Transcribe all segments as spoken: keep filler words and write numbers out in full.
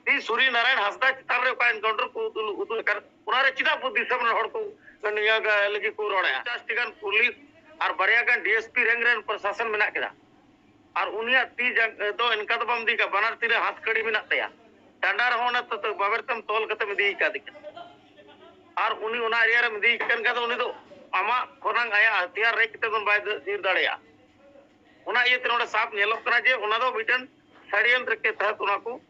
ᱛᱤ ᱥᱩᱨᱤ ᱱᱟᱨᱟᱭᱚᱱ ᱦᱟᱸᱥᱫᱟ ᱪᱮᱛᱟᱱ ᱨᱮ ᱚᱠᱟ ᱮᱱᱠᱟᱣᱩᱱᱴᱟᱨ ᱠᱚ ᱩᱫᱩᱜ ᱩᱫᱩᱜ ᱟᱠᱟᱫ, ᱚᱱᱟ ᱨᱮ ᱪᱮᱫᱟᱜ ᱵᱩᱫ ᱫᱤᱥᱚᱢ ᱨᱮᱱ ᱦᱚᱲ ᱠᱚ ᱱᱤᱭᱟᱹ ᱞᱟᱹᱜᱤᱫ ᱠᱚ ᱨᱚᱲᱮᱫᱼᱟ? ᱯᱚᱧᱪᱟᱥ ᱴᱤ ᱜᱟᱱ ᱯᱩᱞᱤᱥ ᱟᱨ ᱵᱟᱨᱭᱟ ᱜᱟᱱ ᱰᱤ ᱮᱥ ᱯᱤ ᱨᱮᱝᱠ ᱨᱮᱱ ᱯᱨᱚᱥᱟᱥᱚᱱ ᱢᱮᱱᱟᱜ ᱠᱮᱫᱟ᱾ ᱟᱨ ᱩᱱᱤᱭᱟᱜ ᱛᱤ ᱡᱟᱸᱜᱟ ᱫᱚ ᱚᱱᱠᱟ ᱫᱚ ᱵᱟᱢ ᱤᱫᱤ ᱠᱟᱜᱼᱟ, ᱵᱟᱱᱟᱨ ᱛᱤ ᱨᱮ ᱦᱟᱛ ᱠᱟᱹᱲᱤ ᱢᱮᱱᱟᱜ ᱛᱟᱭᱟ᱾ ᱰᱟᱸᱰᱟ ᱨᱮᱦᱚᱸ ᱚᱱᱟ ᱛᱚ, ᱛᱚ ᱵᱟᱵᱮᱨ ᱛᱮᱢ ᱛᱚᱞ ᱠᱟᱛᱮᱢ ᱤᱫᱤ ᱠᱟᱫᱮ ᱠᱟᱱᱟ᱾ ᱟᱨ ᱩᱱᱤ ᱚᱱᱟ ᱮᱨᱤᱭᱟ ᱨᱮᱢ ᱤᱫᱤᱭᱮ ᱠᱟᱱ ᱠᱷᱟᱱ ᱫᱚ ᱩᱱᱤ ᱫᱚ ᱟᱢᱟᱜ ᱠᱷᱚᱱᱟᱝ ᱟᱭᱟᱜ ᱦᱟᱛᱤᱭᱟᱨ ᱨᱮᱡ ᱠᱟᱛᱮ ᱫᱚ ᱵᱟᱭ ᱫᱟᱹᱲ ᱛᱷᱤᱨ ᱫᱟᱲᱮᱭᱟᱜᱼᱟ᱾ ᱚᱱᱟ ᱤᱭᱟᱹᱛᱮ ᱱᱚᱰᱮ ᱥᱟᱯ ᱧᱮᱞᱚᱜ ᱠᱟᱱᱟ ᱡᱮ ᱚᱱᱟ ᱫᱚ ᱢᱤᱫᱴᱮᱱ ᱥᱟᱲᱤᱭᱟᱱᱛᱨᱚ ᱠᱮ ᱛᱟᱦᱮᱸᱫ ᱚᱱᱟ ᱠᱚ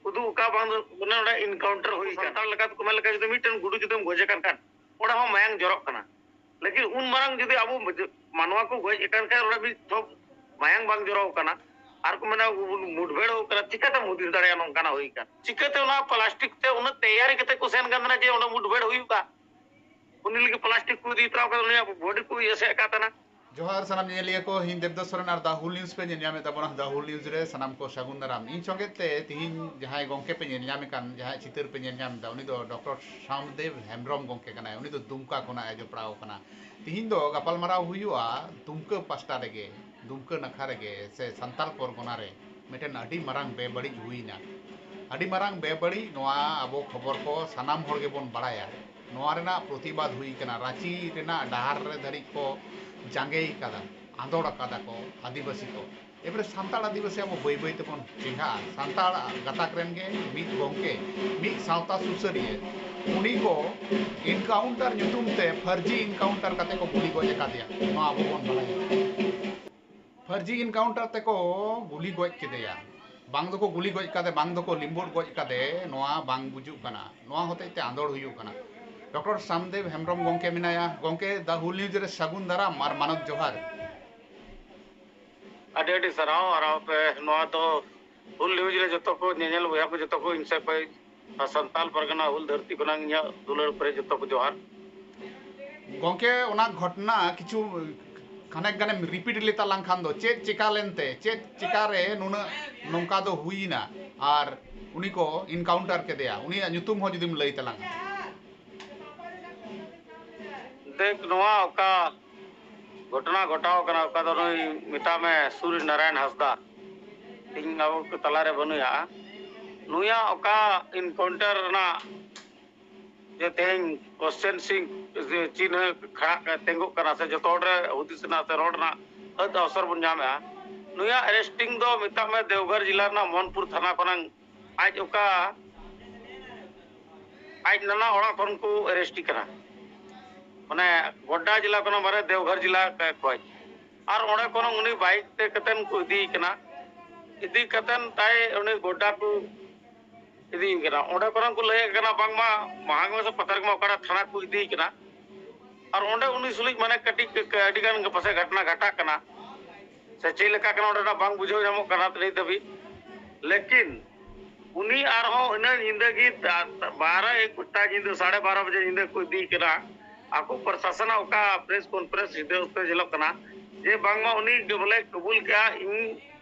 ᱩᱫᱩᱜ ᱟᱠᱟᱫ, ᱵᱟᱝ ᱫᱚ ᱚᱱᱮ ᱚᱸᱰᱮ ᱮᱱᱠᱟᱣᱩᱱᱴᱟᱨ ᱦᱩᱭ ᱟᱠᱟᱱᱟ᱾ ᱥᱟᱱᱛᱟᱲ ᱞᱮᱠᱟ ᱛᱮᱠᱚ ᱢᱮᱱ ᱞᱮᱠᱟ ᱡᱩᱫᱤ ᱢᱤᱫᱴᱮᱱ ᱜᱩᱰᱩ ᱡᱩᱫᱤᱢ ᱜᱚᱡᱮ ᱠᱟᱱ ᱠᱷᱟᱱ ᱚᱸᱰᱮ ᱦᱚᱸ ᱢᱟᱭᱟᱝ ᱡᱚᱨᱚᱜ ᱠᱟᱱᱟ᱾ ᱞᱮᱠᱤᱱ ᱩᱱ ᱢᱟᱨᱟᱝ ᱡᱩᱫᱤ ᱟᱵᱚ ᱢᱟᱱᱣᱟ ᱠᱚ ᱜᱚᱡ ᱟᱠᱟᱱ ᱠᱷᱟᱱ ᱚᱸᱰᱮ ᱢᱤᱫ ᱴᱷᱚᱯ ᱢᱟᱭᱟᱝ ᱵᱟᱝ ᱡᱚᱨᱚ ᱟᱠᱟᱱᱟ, ᱟᱨ ᱠᱚ ᱢᱮᱱᱟ ᱢᱩᱰᱵᱷᱮᱲ ᱦᱩᱭ ᱟᱠᱟᱱᱟ, ᱪᱤᱠᱟᱹᱛᱮᱢ ᱦᱩᱫᱤᱥ ᱫᱟᱲᱮᱭᱟᱜᱼᱟ ᱱᱚᱝᱠᱟᱱᱟᱜ ᱦᱩᱭ ᱟᱠᱟᱱᱟ? ᱪᱤᱠᱟᱹᱛᱮ ᱚᱱᱟ ᱯᱞᱟᱥᱴᱤᱠ ᱛᱮ ᱩᱱᱟᱹᱜ ᱛᱮᱭᱟᱨᱤ ᱠᱟᱛᱮ ᱠᱚ ᱥᱮᱱ ᱠᱟᱱ ᱛᱟᱦᱮᱱᱟ ᱡᱮ ᱚᱸᱰᱮ ᱢᱩᱰᱵᱷᱮᱲ ᱦᱩᱭᱩᱜᱼᱟ? ᱩᱱᱤ ᱞᱟᱹᱜᱤᱫ ᱯᱞᱟᱥᱴᱤᱠ ᱠᱚ ᱤᱫᱤ ᱛᱚᱨᱟ ᱠᱟᱫᱟ, ᱩᱱᱤᱭᱟᱜ ᱵᱚᱰᱤ ᱠᱚ ᱮᱥᱮᱫ ᱟᱠᱟᱫ ᱛᱟᱦᱮᱱᱟ᱾ ᱡᱚᱦᱟᱨ ᱥᱟᱱᱟᱢ ᱧᱮᱧᱮᱞᱤᱭᱟᱹ ᱠᱚ, ᱤᱧ ᱫᱮᱵᱫᱟᱥ ᱥᱚᱨᱮᱱ ᱟᱨ ᱫᱟ ᱦᱩᱞ ᱱᱤᱭᱩᱡᱽ ᱯᱮ ᱧᱮᱞ ᱧᱟᱢᱮᱫ ᱛᱟᱵᱚᱱᱟ᱾ ᱫᱟ ᱦᱩᱞ ᱱᱤᱭᱩᱡᱽ ᱨᱮ ᱥᱟᱱᱟᱢ ᱠᱚ ᱥᱟᱹᱜᱩᱱ ᱫᱟᱨᱟᱢ᱾ ᱤᱧ ᱥᱚᱸᱜᱮ ᱛᱮ ᱛᱤᱦᱤᱧ ᱡᱟᱦᱟᱸᱭ ᱜᱚᱢᱠᱮ ᱯᱮ ᱧᱮᱞ ᱧᱟᱢᱮ ᱠᱟᱱ, ᱡᱟᱦᱟᱸᱭ ᱪᱤᱛᱟᱹᱨ ᱯᱮ ᱧᱮᱞ ᱧᱟᱢ ᱮᱫᱟ, ᱩᱱᱤ ᱫᱚ ᱰᱚᱠᱴᱚᱨ ᱥᱟᱢᱫᱮᱵ ᱦᱮᱢᱵᱨᱚᱢ ᱜᱚᱢᱠᱮ ᱠᱟᱱᱟᱭ᱾ ᱩᱱᱤ ᱫᱚ ᱫᱩᱢᱠᱟ ᱠᱷᱚᱱᱟᱜ ᱮ ᱡᱚᱯᱲᱟᱣ ᱟᱠᱟᱱᱟ᱾ ᱛᱤᱦᱤᱧ ᱫᱚ ᱜᱟᱯᱟᱞᱢᱟᱨᱟᱣ ᱦᱩᱭᱩᱜᱼᱟ ᱫᱩᱢᱠᱟᱹ ᱯᱟᱥᱴᱟ ᱨᱮᱜᱮ, ᱫᱩᱢᱠᱟᱹ ᱱᱟᱠᱷᱟ ᱨᱮᱜᱮ ᱥᱮ ᱥᱟᱱᱛᱟᱞ ᱯᱚᱨᱜᱚᱱᱟ ᱨᱮ ᱢᱤᱫᱴᱮᱱ ᱟᱹᱰᱤ ᱢᱟᱨᱟᱝ ᱵᱮᱵᱟᱹᱲᱤᱡ ᱦᱩᱭᱱᱟ᱾ ᱟᱹᱰᱤ ᱢᱟᱨᱟᱝ ᱵᱮᱵᱟᱹᱲᱤᱡ, ᱱᱚᱣᱟ ᱟᱵᱚ ᱠᱷᱚᱵᱚᱨ ᱠᱚ ᱥᱟᱱᱟᱢ ᱦᱚᱲ ᱜᱮᱵᱚᱱ ᱵᱟᱲᱟᱭᱟ᱾ ᱱᱚᱣᱟ ᱨᱮᱱᱟᱜ ᱯᱨᱚᱛᱤᱵᱟᱫ ᱦᱩᱭ ᱠᱟᱱᱟ᱾ ᱨᱟᱸᱪᱤ ᱨᱮᱱᱟᱜ ᱰᱟᱦᱟᱨ ᱨᱮ ᱫᱷᱟᱹᱨᱤᱡ ᱠᱚ ᱡᱟᱸᱜᱮᱭ ᱠᱟᱫᱟ, ᱟᱸᱫᱳᱲ ᱟᱠᱟᱫᱟ ᱠᱚ ᱟᱹᱫᱤᱵᱟᱹᱥᱤ ᱠᱚ᱾ ᱮᱵᱟᱨᱮ ᱥᱟᱱᱛᱟᱲ ᱟᱹᱫᱤᱵᱟᱹᱥᱤ ᱟᱵᱚ ᱵᱟᱹᱭ ᱵᱟᱹᱭ ᱛᱮᱵᱚᱱ ᱪᱮᱸᱜᱷᱟᱜᱼᱟ᱾ ᱥᱟᱱᱛᱟᱲ ᱜᱟᱛᱟᱠ ᱨᱮᱱ ᱜᱮ ᱢᱤᱫ ᱜᱚᱢᱠᱮ, ᱢᱤᱫ ᱥᱟᱶᱛᱟ ᱥᱩᱥᱟᱹᱨᱤᱭᱟᱹ, ᱩᱱᱤ ᱠᱚ ᱮᱱᱠᱟᱣᱩᱱᱴᱟᱨ ᱧᱩᱛᱩᱢ ᱛᱮ ᱯᱷᱟᱹᱨᱡᱤ ᱮᱱᱠᱟᱣᱩᱱᱴᱟᱨ ᱠᱟᱛᱮ ᱠᱚ ᱜᱩᱞᱤ ᱜᱚᱡ ᱟᱠᱟᱫᱮᱭᱟ᱾ ᱱᱚᱣᱟ ᱟᱵᱚ ᱵᱚᱱ ᱵᱟᱲᱟᱭᱟ᱾ ᱯᱷᱟᱹᱨᱡᱤ ᱮᱱᱠᱟᱣᱩᱱᱴᱟᱨ ᱛᱮᱠᱚ ᱜᱩᱞᱤ ᱜᱚᱡ ᱠᱮᱫᱮᱭᱟ᱾ ᱵᱟᱝ ᱫᱚᱠᱚ ᱜᱩᱞᱤ ᱜᱚᱡ ᱠᱟᱫᱮ, ᱵᱟᱝ ᱫᱚᱠᱚ ᱞᱤᱢᱵᱩᱫ ᱜᱚᱡ ᱠᱟᱫᱮ, ᱱᱚᱣᱟ ᱵᱟᱝ ᱵᱩᱡᱩᱜ ᱠᱟᱱᱟ᱾ ᱱᱚᱣᱟ ᱦᱚᱛᱮᱡ ᱛᱮ ᱟᱸᱫᱳᱲ ᱦᱩᱭᱩᱜ ᱠᱟᱱᱟ᱾ ᱰᱚᱠᱴᱚᱨ ᱥᱟᱢᱫᱮᱵ ᱦᱮᱢᱵᱨᱚᱢ ᱜᱚᱢᱠᱮ ᱢᱮᱱᱟᱭᱟ᱾ ᱜᱚᱢᱠᱮ, ᱫᱟ ᱦᱩᱞ ᱱᱤᱭᱩᱡᱽ ᱨᱮ ᱥᱟᱹᱜᱩᱱ ᱫᱟᱨᱟᱢ ᱟᱨ ᱢᱟᱱᱚᱛ ᱡᱚᱦᱟᱨ᱾ ᱟᱹᱰᱤ ᱟᱹᱰᱤ ᱥᱟᱨᱦᱟᱣ᱾ ᱟᱨ ᱟᱯᱮ ᱱᱚᱣᱟ ᱫᱚ ᱦᱩᱞ ᱱᱤᱭᱩᱡᱽ ᱨᱮ ᱡᱚᱛᱚ ᱠᱚ ᱧᱮᱧᱮᱞ ᱵᱚᱭᱦᱟ ᱠᱚ ᱡᱚᱛᱚ ᱠᱚ ᱤᱧ ᱥᱮᱫ ᱠᱷᱚᱱ ᱟᱨ ᱥᱟᱱᱛᱟᱞ ᱯᱟᱨᱜᱟᱱᱟ ᱦᱩᱞ ᱫᱷᱟᱹᱨᱛᱤ ᱠᱷᱚᱱᱟᱝ ᱤᱧᱟᱹᱜ ᱫᱩᱞᱟᱹᱲ ᱯᱮᱨᱮᱡ ᱡᱚᱛᱚ ᱠᱚ ᱡᱚᱦᱟᱨ᱾ ᱜᱚᱢᱠᱮ, ᱚᱱᱟ ᱜᱷᱚᱴᱱᱟ ᱠᱤᱪᱷᱩ ᱠᱷᱟᱱᱮᱠ ᱜᱟᱱᱮᱢ ᱨᱤᱯᱤᱴ ᱞᱮᱛᱟ ᱞᱟᱝ ᱠᱷᱟᱱ ᱫᱚ, ᱪᱮᱫ ᱪᱮᱠᱟ ᱞᱮᱱᱛᱮ, ᱪᱮᱫ ᱪᱮᱠᱟ ᱨᱮ ᱱᱩᱱᱟᱹᱜ ᱱᱚᱝᱠᱟ ᱫᱚ ᱦᱩᱭᱱᱟ ᱟᱨ ᱩᱱᱤ ᱠᱚ ᱮᱱᱠᱟᱣᱩᱱᱴᱟᱨ ᱠᱮᱫᱮᱭᱟ, ᱩᱱᱤᱭᱟᱜ ᱧᱩᱛᱩᱢ ᱦᱚᱸ ᱡᱩᱫᱤᱢ ᱞᱟᱹᱭ ᱛᱟᱞᱟᱝᱟ᱾ ᱫᱮᱠ, ᱱᱚᱣᱟ ᱚᱠᱟ ᱜᱷᱚᱴᱚᱱᱟ ᱜᱷᱚᱴᱟᱣ ᱠᱟᱱᱟ, ᱚᱠᱟ ᱫᱚ ᱱᱩᱭ ᱢᱮᱛᱟᱜ ᱢᱮ ᱥᱩᱨᱡ ᱱᱟᱨᱟᱭᱚᱱ ᱦᱟᱸᱥᱫᱟ, ᱛᱮᱦᱮᱧ ᱟᱵᱚ ᱠᱚ ᱛᱟᱞᱟᱨᱮ ᱵᱟᱹᱱᱩᱭᱟ᱾ ᱱᱩᱭᱟᱜ ᱚᱠᱟ ᱤᱱᱠᱟᱣᱩᱱᱴᱟᱨ ᱨᱮᱱᱟᱜ ᱡᱮ ᱛᱮᱦᱮᱧ ᱠᱚᱥᱪᱮᱱ ᱥᱤᱝ ᱪᱤᱱᱦᱟᱹ ᱠᱷᱟᱲᱟᱜ ᱛᱤᱸᱜᱩᱜ ᱠᱟᱱᱟ, ᱥᱮ ᱡᱚᱛᱚ ᱦᱚᱲ ᱨᱮ ᱦᱩᱫᱤᱥ ᱨᱮᱱᱟᱜ ᱥᱮ ᱨᱚᱲ ᱨᱮᱱᱟᱜ ᱟᱹᱛ ᱚᱣᱥᱚᱨ ᱵᱚᱱ ᱧᱟᱢᱮᱜᱼᱟ᱾ ᱱᱩᱭᱟᱜ ᱮᱨᱮᱥᱴᱤᱝ ᱫᱚ ᱢᱮᱛᱟᱜ ᱢᱮ ᱫᱮᱣᱜᱷᱚᱨ ᱡᱮᱞᱟ ᱨᱮᱱᱟᱜ ᱢᱳᱦᱚᱱᱯᱩᱨ ᱛᱷᱟᱱᱟ ᱠᱷᱚᱱᱟᱝ ᱟᱡ ᱚᱠᱟ ᱟᱡ ᱱᱟᱱᱟ ᱚᱲᱟᱜ ᱠᱷᱚᱱ ᱠᱚ ᱮᱨᱮᱥᱴᱤ ᱠᱟᱱᱟ᱾ ᱢᱟᱱᱮ ᱜᱚᱰᱰᱟ ᱡᱮᱞᱟ ᱠᱷᱚᱱ, ᱢᱟᱱᱮ ᱫᱮᱣᱜᱷᱚᱨ ᱡᱮᱞᱟ ᱠᱷᱚᱱ᱾ ᱟᱨ ᱚᱸᱰᱮ ᱠᱷᱚᱱ ᱩᱱᱤ ᱵᱟᱭᱤᱠ ᱛᱮ ᱠᱟᱛᱮᱱ ᱠᱚ ᱤᱫᱤᱭᱮ ᱠᱟᱱᱟ᱾ ᱤᱫᱤ ᱠᱟᱛᱮᱱ ᱛᱟᱭ ᱩᱱᱤ ᱜᱚᱰᱰᱟ ᱠᱚ ᱤᱫᱤᱭᱮ ᱠᱟᱱᱟ᱾ ᱚᱸᱰᱮ ᱠᱷᱚᱱ ᱠᱚ ᱞᱟᱹᱭᱮᱫ ᱠᱟᱱᱟ ᱵᱟᱝᱢᱟ ᱢᱟᱦᱟᱝ ᱥᱮ ᱯᱟᱛᱟᱨ ᱠᱚᱢᱟ ᱚᱠᱟᱴᱟᱜ ᱛᱷᱟᱱᱟ ᱠᱚ ᱤᱫᱤᱭᱮ ᱠᱟᱱᱟ᱾ ᱟᱨ ᱚᱸᱰᱮ ᱩᱱᱤ ᱥᱩᱞᱩᱡ ᱢᱟᱱᱮ ᱠᱟᱹᱴᱤᱡ ᱟᱹᱰᱤ ᱜᱟᱱ ᱜᱮ ᱯᱟᱥᱮ ᱜᱷᱚᱴᱱᱟ ᱜᱷᱟᱴᱟᱜ ᱠᱟᱱᱟ, ᱥᱮ ᱪᱮᱫ ᱞᱮᱠᱟ ᱠᱟᱱᱟ ᱚᱸᱰᱮᱱᱟᱜ ᱵᱟᱝ ᱵᱩᱡᱷᱟᱹᱣ ᱧᱟᱢᱚᱜ ᱠᱟᱱᱟ ᱱᱤᱛ ᱫᱷᱟᱹᱵᱤᱡ᱾ ᱞᱮᱠᱤᱱ ᱩᱱᱤ ᱟᱨᱦᱚᱸ ᱤᱱᱟᱹ ᱧᱤᱫᱟᱹ ᱜᱮ ᱵᱟᱨᱚ ᱮᱠᱴᱟ ᱧᱤᱫᱟᱹ, ᱥᱟᱲᱮ ᱵᱟᱨᱚ ᱵᱟᱡᱮ ᱧᱤᱫᱟᱹ ᱠᱚ ᱤᱫᱤᱭᱮ ᱠᱟᱱᱟ᱾ ᱟᱠᱚ ᱯᱨᱚᱥᱟᱥᱚᱱᱟᱜ ᱚᱠᱟ ᱯᱨᱮᱥ ᱠᱚᱱᱯᱷᱟᱨᱮᱱᱥ ᱧᱤᱫᱟᱹ ᱚᱠᱛᱮ ᱧᱮᱞᱚᱜ ᱠᱟᱱᱟ ᱡᱮ ᱵᱟᱝᱢᱟ ᱩᱱᱤ ᱜᱮ ᱵᱚᱞᱮ ᱠᱟᱵᱩᱞ ᱠᱮᱜᱼᱟ, ᱤᱧ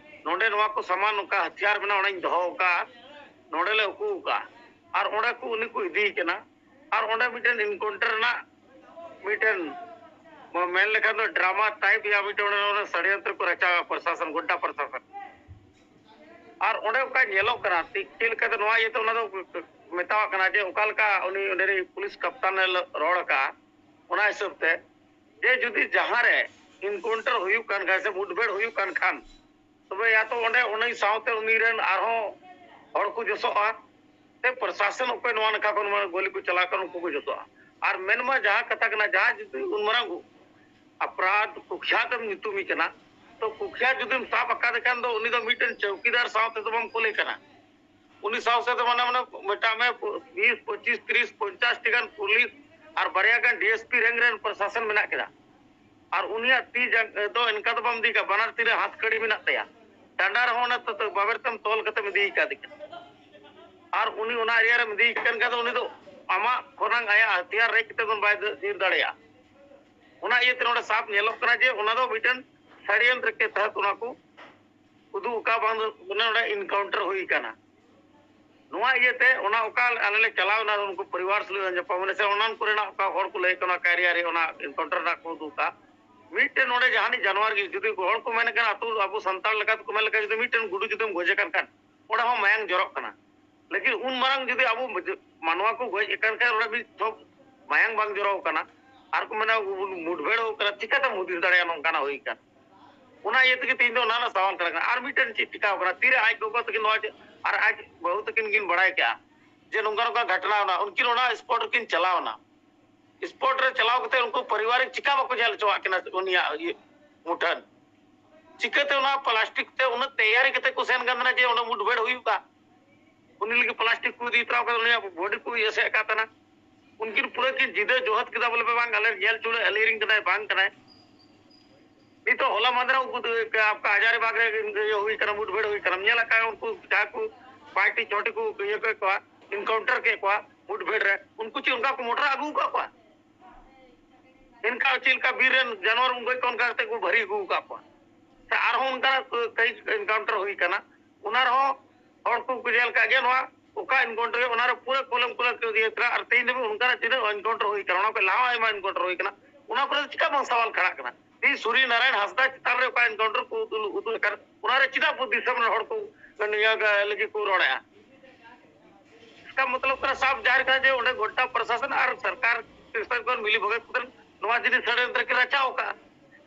ᱱᱚᱰᱮ ᱱᱚᱣᱟ ᱠᱚ ᱥᱟᱢᱟᱱ, ᱱᱚᱝᱠᱟ ᱦᱟᱛᱤᱭᱟᱨ ᱢᱮᱱᱟᱜᱼᱟ, ᱚᱱᱟᱧ ᱫᱚᱦᱚ ᱟᱠᱟᱫᱼᱟ, ᱱᱚᱰᱮ ᱞᱮ ᱩᱠᱩ ᱟᱠᱟᱫᱼᱟ᱾ ᱟᱨ ᱚᱸᱰᱮ ᱠᱚ ᱩᱱᱤ ᱠᱚ ᱤᱫᱤᱭᱮ ᱠᱟᱱᱟ᱾ ᱟᱨ ᱚᱸᱰᱮ ᱢᱤᱫᱴᱮᱱ ᱮᱱᱠᱟᱣᱩᱱᱴᱟᱨ ᱨᱮᱱᱟᱜ ᱢᱤᱫᱴᱮᱱ, ᱢᱮᱱ ᱞᱮᱠᱷᱟᱱ ᱫᱚ ᱰᱨᱟᱢᱟ ᱴᱟᱭᱤᱯ ᱭᱟ ᱢᱤᱫᱴᱮᱱ ᱚᱸᱰᱮ, ᱚᱸᱰᱮ ᱥᱟᱲᱭᱚᱱᱛᱨᱚ ᱠᱚ ᱨᱟᱪᱟᱣᱟ ᱯᱨᱚᱥᱟᱥᱚᱱ, ᱜᱚᱰᱰᱟ ᱯᱨᱚᱥᱟᱥᱚᱱ᱾ ᱟᱨ ᱚᱸᱰᱮ ᱚᱱᱠᱟ ᱧᱮᱞᱚᱜ ᱠᱟᱱᱟ, ᱴᱷᱤᱠ ᱪᱮᱫ ᱞᱮᱠᱟᱛᱮ ᱱᱚᱣᱟ ᱤᱭᱟᱹᱛᱮ ᱚᱱᱟ ᱫᱚ ᱢᱮᱛᱟᱣᱟᱜ ᱠᱟᱱᱟ ᱡᱮ ᱚᱠᱟ ᱞᱮᱠᱟ ᱩᱱᱤ ᱚᱸᱰᱮ ᱨᱤᱱ ᱯᱩᱞᱤᱥ ᱠᱟᱯᱛᱟᱱ ᱮ ᱨᱚᱲ ᱟᱠᱟᱫᱼᱟ, ᱚᱱᱟ ᱦᱤᱥᱟᱹᱵ ᱛᱮ ᱡᱮ ᱡᱩᱫᱤ ᱡᱟᱦᱟᱸ ᱨᱮ ᱮᱱᱠᱟᱣᱩᱱᱴᱟᱨ ᱦᱩᱭᱩᱜ ᱠᱟᱱ ᱠᱷᱟᱱ ᱥᱮ ᱢᱩᱴᱵᱷᱮᱲ ᱦᱩᱭᱩᱜ ᱠᱟᱱ ᱠᱷᱟᱱ, ᱛᱚᱵᱮ ᱭᱟ ᱛᱚ ᱚᱸᱰᱮ ᱩᱱᱤ ᱥᱟᱶᱛᱮ ᱩᱱᱤ ᱨᱮᱱ ᱟᱨᱦᱚᱸ ᱦᱚᱲ ᱠᱚ ᱡᱚᱥᱚᱜᱼᱟ, ᱥᱮ ᱯᱨᱚᱥᱟᱥᱚᱱ ᱚᱠᱚᱭ ᱱᱚᱣᱟ ᱱᱟᱠᱷᱟ ᱠᱷᱚᱱ ᱢᱟᱱᱮ ᱜᱚᱞᱤ ᱠᱚ ᱪᱟᱞᱟᱣ ᱠᱟᱱ ᱩᱱᱠᱩ ᱠᱚ ᱡᱚᱥᱚᱜᱼᱟ᱾ ᱟᱨ ᱢᱮᱱᱢᱟ ᱡᱟᱦᱟᱸ ᱠᱟᱛᱷᱟ ᱠᱟᱱᱟ, ᱡᱟᱦᱟᱸ ᱡᱩᱫᱤ ᱩᱱ ᱢᱟᱨᱟᱝ ᱟᱯᱨᱟᱫᱷ ᱠᱩᱠᱷᱭᱟᱛ ᱮᱢ ᱧᱩᱛᱩᱢᱤ ᱠᱟᱱᱟ, ᱛᱚ ᱠᱩᱠᱷᱭᱟᱛ ᱡᱩᱫᱤᱢ ᱥᱟᱵ ᱟᱠᱟᱫᱮ ᱠᱷᱟᱱ ᱫᱚ ᱩᱱᱤ ᱫᱚ ᱢᱤᱫᱴᱮᱱ ᱪᱚᱣᱠᱤᱫᱟᱨ ᱥᱟᱶ ᱛᱮᱫᱚ ᱵᱟᱢ ᱠᱩᱞᱮ ᱠᱟᱱᱟ᱾ ᱩᱱᱤ ᱥᱟᱶ ᱥᱟᱶᱛᱮ ᱢᱟᱱᱮ, ᱢᱟᱱᱮ ᱢᱮᱛᱟᱜ ᱢᱮ ᱵᱤᱥ, ᱯᱚᱸᱪᱤᱥ, ᱛᱤᱨᱤᱥ, ᱯᱚᱧᱪᱟᱥ ᱴᱤ ᱜᱟᱱ ᱯᱩᱞᱤᱥ ᱟᱨ ᱵᱟᱨᱭᱟ ᱜᱟᱱ ᱰᱤ ᱮᱥ ᱯᱤ ᱨᱮᱝᱠ ᱨᱮᱱ ᱯᱨᱚᱥᱟᱥᱚᱱ ᱢᱮᱱᱟᱜ ᱠᱮᱫᱟ᱾ ᱟᱨ ᱩᱱᱤᱭᱟᱜ ᱛᱤ ᱡᱟᱝ-, ᱫᱚ ᱚᱱᱠᱟ ᱫᱚ ᱵᱟᱢ ᱤᱫᱤ ᱠᱟᱜᱼᱟ, ᱵᱟᱱᱟᱨ ᱛᱤ ᱨᱮ ᱦᱟᱛ ᱠᱟᱹᱲᱤ ᱢᱮᱱᱟᱜ ᱛᱟᱭᱟ᱾ ᱰᱟᱸᱰᱟ ᱨᱮᱦᱚᱸ ᱚᱱᱟ ᱛᱚ, ᱛᱚ ᱵᱟᱵᱮᱨ ᱛᱮᱢ ᱛᱚᱞ ᱠᱟᱛᱮᱢ ᱤᱫᱤ ᱠᱟᱫᱮ ᱠᱟᱱᱟ᱾ ᱟᱨ ᱩᱱᱤ ᱚᱱᱟ ᱮᱨᱤᱭᱟ ᱨᱮᱢ ᱤᱫᱤᱭᱮ ᱠᱟᱱ ᱠᱷᱟᱱ ᱫᱚ ᱩᱱᱤ ᱫᱚ ᱟᱢᱟᱜ ᱠᱷᱚᱱᱟᱝ ᱟᱭᱟᱜ ᱦᱟᱛᱤᱭᱟᱨ ᱨᱮᱡ ᱠᱟᱛᱮ ᱫᱚ ᱵᱟᱭ ᱫᱟᱹᱲ ᱫᱟᱲᱮᱭᱟᱜᱼᱟ᱾ ᱚᱱᱟ ᱤᱭᱟᱹᱛᱮ ᱱᱚᱰᱮ ᱥᱟᱵ ᱧᱮᱞᱚᱜ ᱠᱟᱱᱟ ᱡᱮ ᱚᱱᱟ ᱫᱚ ᱢᱤᱫᱴᱮᱱ ᱥᱟᱲᱤᱭᱟᱱᱛᱨᱚ ᱠᱮ ᱛᱟᱦᱮᱸᱫ ᱚᱱᱟ ᱠᱚ ᱩᱫᱩᱜ ᱟᱠᱟᱫ, ᱵᱟᱝ ᱫᱚ ᱢᱟᱱᱮ ᱱᱚᱰᱮ ᱮᱱᱠᱟᱣᱩᱱᱴᱟᱨ ᱦᱩᱭ ᱟᱠᱟᱱᱟ᱾ ᱱᱚᱣᱟ ᱤᱭᱟᱹᱛᱮ ᱚᱱᱟ ᱚᱠᱟ ᱟᱞᱮ ᱞᱮ ᱪᱟᱞᱟᱣ ᱮᱱᱟ ᱩᱱᱠᱩ ᱯᱚᱨᱤᱵᱟᱨ ᱥᱟᱞᱟᱜ ᱧᱟᱯᱟᱢ, ᱢᱟᱱᱮ ᱥᱮ ᱚᱱᱟ ᱠᱚᱨᱮᱱᱟᱜ ᱚᱠᱟ ᱦᱚᱲ ᱠᱚ ᱞᱟᱹᱭ ᱠᱟᱱᱟ ᱚᱠᱟ ᱮᱨᱤᱭᱟ ᱨᱮ ᱚᱱᱟ ᱮᱱᱠᱟᱣᱩᱱᱴᱟᱨ ᱨᱮᱱᱟᱜ ᱠᱚ ᱩᱫᱩᱜ ᱟᱠᱟᱫ᱾ ᱢᱤᱫᱴᱮᱱ ᱱᱚᱰᱮ ᱡᱟᱦᱟᱱᱤᱡ ᱡᱟᱱᱣᱟᱨ ᱜᱮ ᱡᱩᱫᱤ ᱦᱚᱲ ᱠᱚ ᱢᱮᱱᱮᱫ ᱠᱟᱱᱟ, ᱟᱹᱛᱩ ᱟᱵᱚ ᱥᱟᱱᱛᱟᱲ ᱞᱮᱠᱟ ᱛᱮᱠᱚ ᱢᱮᱱ ᱞᱮᱠᱷᱟᱱ ᱡᱩᱫᱤ ᱢᱤᱫᱴᱮᱱ ᱜᱩᱰᱩ ᱡᱩᱫᱤᱢ ᱜᱚᱡᱮ ᱠᱟᱱ ᱠᱷᱟᱱ ᱚᱸᱰᱮ ᱦᱚᱸ ᱢᱟᱭᱟᱝ ᱡᱚᱨᱚᱜ ᱠᱟᱱᱟ᱾ ᱞᱮᱠᱤᱱ ᱩᱱ ᱢᱟᱨᱟᱝ ᱡᱩᱫᱤ ᱟᱵᱚ ᱢᱟᱱᱣᱟ ᱠᱚ ᱜᱚᱡ ᱟᱠᱟᱱ ᱠᱷᱟᱱ ᱚᱸᱰᱮ ᱢᱤᱫ ᱴᱷᱚᱯ ᱢᱟᱭᱟᱝ ᱵᱟᱝ ᱡᱚᱨᱚ ᱟᱠᱟᱱᱟ, ᱟᱨ ᱠᱚ ᱢᱮᱱᱟ ᱢᱩᱴᱵᱷᱮᱲ ᱦᱩᱭ ᱟᱠᱟᱱᱟ, ᱪᱤᱠᱟᱹᱛᱮᱢ ᱦᱩᱫᱤᱥ ᱫᱟᱲᱮᱭᱟᱜᱼᱟ ᱱᱚᱝᱠᱟᱱᱟᱜ ᱦᱩᱭ ᱟᱠᱟᱱ? ᱚᱱᱟ ᱤᱭᱟᱹ ᱛᱮᱜᱮ ᱛᱮᱦᱮᱧ ᱫᱚ ᱚᱱᱟ ᱨᱮᱱᱟᱜ ᱥᱟᱣᱟᱞ ᱠᱟᱱᱟ᱾ ᱟᱨ ᱢᱤᱫᱴᱮᱱ ᱪᱮᱫ ᱪᱤᱠᱟᱣ ᱠᱟᱱᱟ, ᱛᱤᱨᱮ ᱟᱡ ᱜᱚᱜᱚ ᱛᱟᱹᱠᱤᱱ ᱱᱚᱣᱟ ᱪᱮᱫ, ᱟᱨ ᱟᱡ ᱵᱟᱹᱦᱩ ᱛᱟᱹᱠᱤᱱ ᱠᱤᱱ ᱵᱟᱲᱟᱭ ᱠᱮᱜᱼᱟ ᱡᱮ ᱱᱚᱝᱠᱟ ᱱᱚᱝᱠᱟ ᱜᱷᱚᱴᱱᱟ ᱮᱱᱟ, ᱩᱱᱠᱤᱱ ᱚᱱᱟ ᱥᱯᱚᱴ ᱨᱮᱠᱤᱱ ᱪᱟᱞᱟᱣ ᱮᱱᱟ᱾ ᱥᱯᱚᱴ ᱨᱮ ᱪᱟᱞᱟᱣ ᱠᱟᱛᱮ ᱩᱱᱠᱩ ᱯᱟᱨᱤᱵᱟᱨᱤᱠ ᱪᱤᱠᱟ ᱵᱟᱠᱚ ᱧᱮᱞ ᱦᱚᱪᱚᱣᱟᱜ ᱠᱤᱱᱟ ᱩᱱᱤᱭᱟᱜ ᱤᱭᱟᱹ ᱢᱩᱴᱷᱟᱹᱱ? ᱪᱤᱠᱟᱹᱛᱮ ᱚᱱᱟ ᱯᱞᱟᱥᱴᱤᱠ ᱛᱮ ᱩᱱᱟᱹᱜ ᱛᱮᱭᱟᱨᱤ ᱠᱟᱛᱮ ᱠᱚ ᱥᱮᱱ ᱠᱟᱱ ᱛᱟᱦᱮᱱᱟ ᱡᱮ ᱚᱸᱰᱮ ᱢᱩᱴᱵᱷᱮᱲ ᱦᱩᱭᱩᱜᱼᱟ? ᱩᱱᱤ ᱞᱟᱹᱜᱤᱫ ᱯᱞᱟᱥᱴᱤᱠ ᱠᱚ ᱤᱫᱤ ᱛᱚᱨᱟ ᱠᱟᱫᱟ, ᱩᱱᱤᱭᱟᱜ ᱵᱚᱰᱤ ᱠᱚ ᱤᱭᱟᱹ ᱥᱮᱫ ᱟᱠᱟᱫ ᱛᱟᱦᱮᱱᱟ᱾ ᱩᱱᱠᱤᱱ ᱯᱩᱨᱟᱹ ᱠᱤᱱ ᱡᱤᱫᱟᱹ ᱡᱚᱦᱚᱫ ᱠᱮᱫᱟ, ᱵᱚᱞᱮ, "ᱵᱟᱝ, ᱟᱞᱮ ᱧᱮᱞ ᱦᱚᱪᱚ ᱞᱮ, ᱟᱞᱮ ᱨᱮᱱ ᱠᱟᱱᱟᱭ, ᱵᱟᱝ ᱠᱟᱱᱟᱭ?" ᱱᱤᱛᱚᱜ ᱦᱚᱞᱟ ᱢᱟᱦᱫᱮᱨ ᱩᱱᱠᱩ ᱫᱚ, ᱟᱯᱠᱟ ᱦᱟᱡᱟᱨᱤᱵᱟᱜᱽ ᱨᱮ ᱤᱭᱟᱹ ᱦᱩᱭ ᱠᱟᱱᱟ, ᱢᱩᱴᱵᱷᱮᱲ ᱦᱩᱭ ᱠᱟᱱᱟ, ᱧᱮᱞ ᱟᱠᱟᱫ ᱩᱱᱠᱩ ᱡᱟᱦᱟᱸ ᱠᱚ ᱯᱟᱸᱪᱴᱤ ᱪᱷᱚᱴᱤ ᱠᱚ ᱤᱭᱟᱹ ᱠᱮᱫ ᱠᱚᱣᱟ, ᱮᱱᱠᱟᱣᱩᱱᱴᱟᱨ ᱠᱮᱫ ᱠᱚᱣᱟ ᱢᱩᱴᱵᱷᱮᱲ ᱨᱮ, ᱩᱱᱠᱩ ᱪᱮᱫ ᱚᱱᱠᱟ ᱠᱚ ᱢᱚᱴᱨᱟ ᱟᱹᱜᱩ ᱟᱠᱟᱫ ᱠᱚᱣᱟ? ᱮᱱᱠᱟ ᱪᱮᱫ ᱞᱮᱠᱟ ᱵᱤᱨ ᱨᱮᱱ ᱡᱟᱱᱣᱟᱨ ᱵᱚᱱ ᱜᱚᱡ ᱠᱚᱣᱟ, ᱚᱱᱠᱟ ᱠᱟᱛᱮ ᱠᱚ ᱵᱷᱟᱹᱨᱤ ᱟᱹᱜᱩ ᱟᱠᱟᱫ ᱠᱚᱣᱟ᱾ ᱥᱮ ᱟᱨᱦᱚᱸ ᱚᱱᱠᱟᱱᱟᱜ ᱠᱟᱹᱡ ᱮᱱᱠᱟᱣᱩᱱᱴᱟᱨ ᱦᱩᱭ ᱠᱟᱱᱟ, ᱚᱱᱟ ᱨᱮᱦᱚᱸ ᱦᱚᱲ ᱠᱚ ᱧᱮᱞ ᱠᱟᱜ ᱜᱮᱭᱟ ᱱᱚᱣᱟ ᱚᱠᱟ ᱮᱱᱠᱟᱣᱩᱱᱴᱟᱨ ᱦᱩᱭᱩᱜ, ᱚᱱᱟ ᱨᱮ ᱯᱩᱨᱟᱹ ᱠᱚᱞᱚᱢ ᱠᱚᱞᱚᱢ ᱠᱚ ᱤᱭᱟᱹ ᱠᱟᱱᱟ᱾ ᱟᱨ ᱛᱮᱦᱮᱧ ᱫᱷᱟᱹᱵᱤᱡ ᱚᱱᱠᱟᱱᱟᱜ ᱛᱤᱱᱟᱹᱜ ᱮᱱᱠᱟᱣᱩᱱᱴᱟᱨ ᱦᱩᱭ ᱠᱟᱱᱟ, ᱚᱱᱟ ᱠᱷᱚᱱ ᱞᱟᱦᱟ ᱦᱚᱸ ᱟᱭᱢᱟ ᱮᱱᱠᱟᱣᱩᱱᱴᱟᱨ ᱦᱩᱭ ᱠᱟᱱᱟ, ᱚᱱᱟ ᱠᱚᱨᱮ ᱫᱚ ᱪᱤᱠᱟ ᱵᱟᱝ ᱥᱟᱣᱟᱞ ᱠᱷᱟᱲᱟᱜ ᱠᱟᱱᱟ? ᱛᱮᱦᱮᱧ ᱥᱩᱨᱤ ᱱᱟᱨᱟᱭᱚᱱ ᱦᱟᱸᱥᱫᱟ ᱪᱮᱛᱟᱱ ᱨᱮ ᱚᱠᱟ ᱮᱱᱠᱟᱣᱩᱱᱴᱟᱨ ᱠᱚ ᱩᱫᱩᱜ, ᱩᱫᱩᱜ ᱟᱠᱟᱱ, ᱚᱱᱟ ᱨᱮ ᱪᱮᱫᱟᱜ ᱫᱤᱥᱚᱢ ᱨᱮᱱ ᱦᱚᱲ ᱠᱚ ᱱᱤᱭᱟᱹ ᱞᱟᱹᱜᱤᱫ ᱠᱚ ᱨᱚᱲᱮᱫᱼᱟ? इसका मतलब ᱠᱟᱱᱟ, ᱥᱟᱯ ᱡᱟᱦᱮᱨ ᱠᱟᱱᱟ ᱡᱮ ᱚᱸᱰᱮ ᱜᱚᱴᱟ ᱯᱨᱚᱥᱟᱥᱚᱱ ᱟᱨ ᱥᱚᱨᱠᱟᱨ ᱥᱤᱥᱴᱮᱢ ᱠᱷᱚᱱ ᱢᱤᱞᱤ ᱵᱷᱚᱜᱚᱛ ᱠᱟᱛᱮ ᱱᱚᱣᱟ ᱡᱤᱱᱤᱥ ᱥᱟᱰᱮ ᱨᱮᱠᱤᱱ ᱨᱟᱪᱟᱣ ᱟᱠᱟᱫᱼᱟ᱾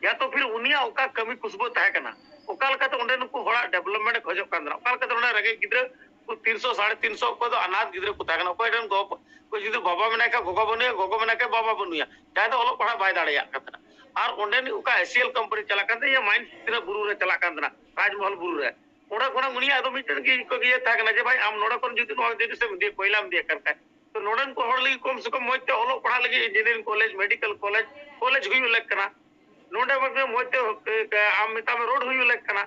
ᱭᱟ ᱛᱚ ᱯᱷᱤᱨ ᱩᱱᱤᱭᱟᱜ ᱚᱠᱟ ᱠᱟᱹᱢᱤ ᱠᱩᱥᱵᱟᱹ ᱛᱟᱦᱮᱸ ᱠᱟᱱᱟ, ᱚᱠᱟ ᱞᱮᱠᱟᱛᱮ ᱚᱸᱰᱮ ᱱᱩᱠᱩ ᱦᱚᱲᱟᱜ ᱰᱮᱵᱷᱞᱚᱯᱢᱮᱱᱴ ᱮ ᱠᱷᱚᱡᱚᱜ ᱠᱟᱱ ᱛᱟᱦᱮᱱᱟ, ᱚᱠᱟ ᱞᱮᱠᱟᱛᱮ ᱚᱸᱰᱮ ᱨᱮᱸᱜᱮᱡ ᱜᱤᱫᱽᱨᱟᱹ ᱠᱚ ᱛᱤᱱᱥᱚ, ᱥᱟᱲᱮ ᱛᱤᱱᱥᱚ, ᱚᱠᱚᱭ ᱫᱚ ᱟᱱᱟᱛᱷ ᱜᱤᱫᱽᱨᱟᱹ ᱠᱚ ᱛᱟᱦᱮᱸ ᱠᱟᱱᱟ, ᱚᱠᱚᱭ ᱨᱮᱱ ᱜᱚ, ᱚᱠᱚᱭ ᱡᱩᱫᱤ ᱵᱟᱵᱟ ᱢᱮᱱᱟᱭ ᱠᱷᱟᱱ ᱜᱚᱜᱚ ᱵᱟᱹᱱᱩᱭᱟ, ᱜᱚᱜᱚ ᱢᱮᱱᱟᱭ ᱠᱷᱟᱱ ᱵᱟᱵᱟ ᱵᱟᱹᱱᱩᱭᱟ, ᱡᱟᱦᱟᱸᱭ ᱫᱚ ᱚᱞᱚᱜ ᱯᱟᱲᱦᱟᱜ ᱵᱟᱭ ᱫᱟᱲᱮᱭᱟᱜ ᱠᱟᱱ ᱛᱟᱦᱮᱱᱟ᱾ ᱟᱨ ᱚᱸᱰᱮᱱᱤᱡ ᱚᱠᱟ ᱮᱥᱤᱭᱟᱞ ᱠᱟᱢᱯᱟᱱᱤ ᱪᱟᱞᱟᱜ ᱠᱟᱱ ᱛᱟᱦᱮᱸ, ᱢᱟᱭᱤᱱᱥ ᱛᱤᱱᱟᱹᱜ ᱵᱩᱨᱩ ᱨᱮ ᱪᱟᱞᱟᱜ ᱠᱟᱱ ᱛᱟᱦᱮᱱᱟ, ᱨᱟᱡᱽᱢᱚᱦᱚᱞ ᱵᱩᱨᱩ ᱨᱮ, ᱚᱸᱰᱮ ᱠᱷᱚᱱᱟᱜ ᱩᱱᱤᱭᱟᱜ ᱫᱚ ᱢᱤᱫᱴᱮᱱ ᱜᱮ ᱤᱭᱟᱹ ᱛᱟᱦᱮᱸ ᱠᱟᱱᱟ ᱡᱮ, "ᱵᱷᱟᱭ, ᱟᱢ ᱱᱚᱰᱮ ᱠᱷᱚᱱ ᱡᱩᱫᱤ ᱱᱚᱣᱟ ᱡᱤᱱᱤᱥ ᱮᱢ ᱤᱫᱤᱭᱟ, ᱠᱚᱭᱞᱟᱢ ᱤᱫᱤᱭᱟ ᱠᱟᱱ ᱠᱷᱟᱡ, ᱛᱚ ᱱᱚᱰᱮᱱ ᱠᱚ ᱦᱚᱲ ᱞᱟᱹᱜᱤᱫ ᱠᱚᱢ ᱥᱮ ᱠᱚᱢ ᱢᱚᱡᱽ ᱛᱮ ᱚᱞᱚᱜ ᱯᱟᱲᱦᱟᱜ ᱞᱟᱹᱜᱤᱫ engineering college, medical college, college ᱦᱩᱭᱩᱜ ᱞᱮᱠ ᱠᱟᱱᱟ, ᱱᱚᱰᱮ ᱢᱚᱡᱽ ᱛᱮ, ᱮ, ᱟᱢ ᱢᱮᱛᱟᱢ ᱨᱳᱰ ᱦᱩᱭᱩᱜ ᱞᱮᱠ ᱠᱟᱱᱟ,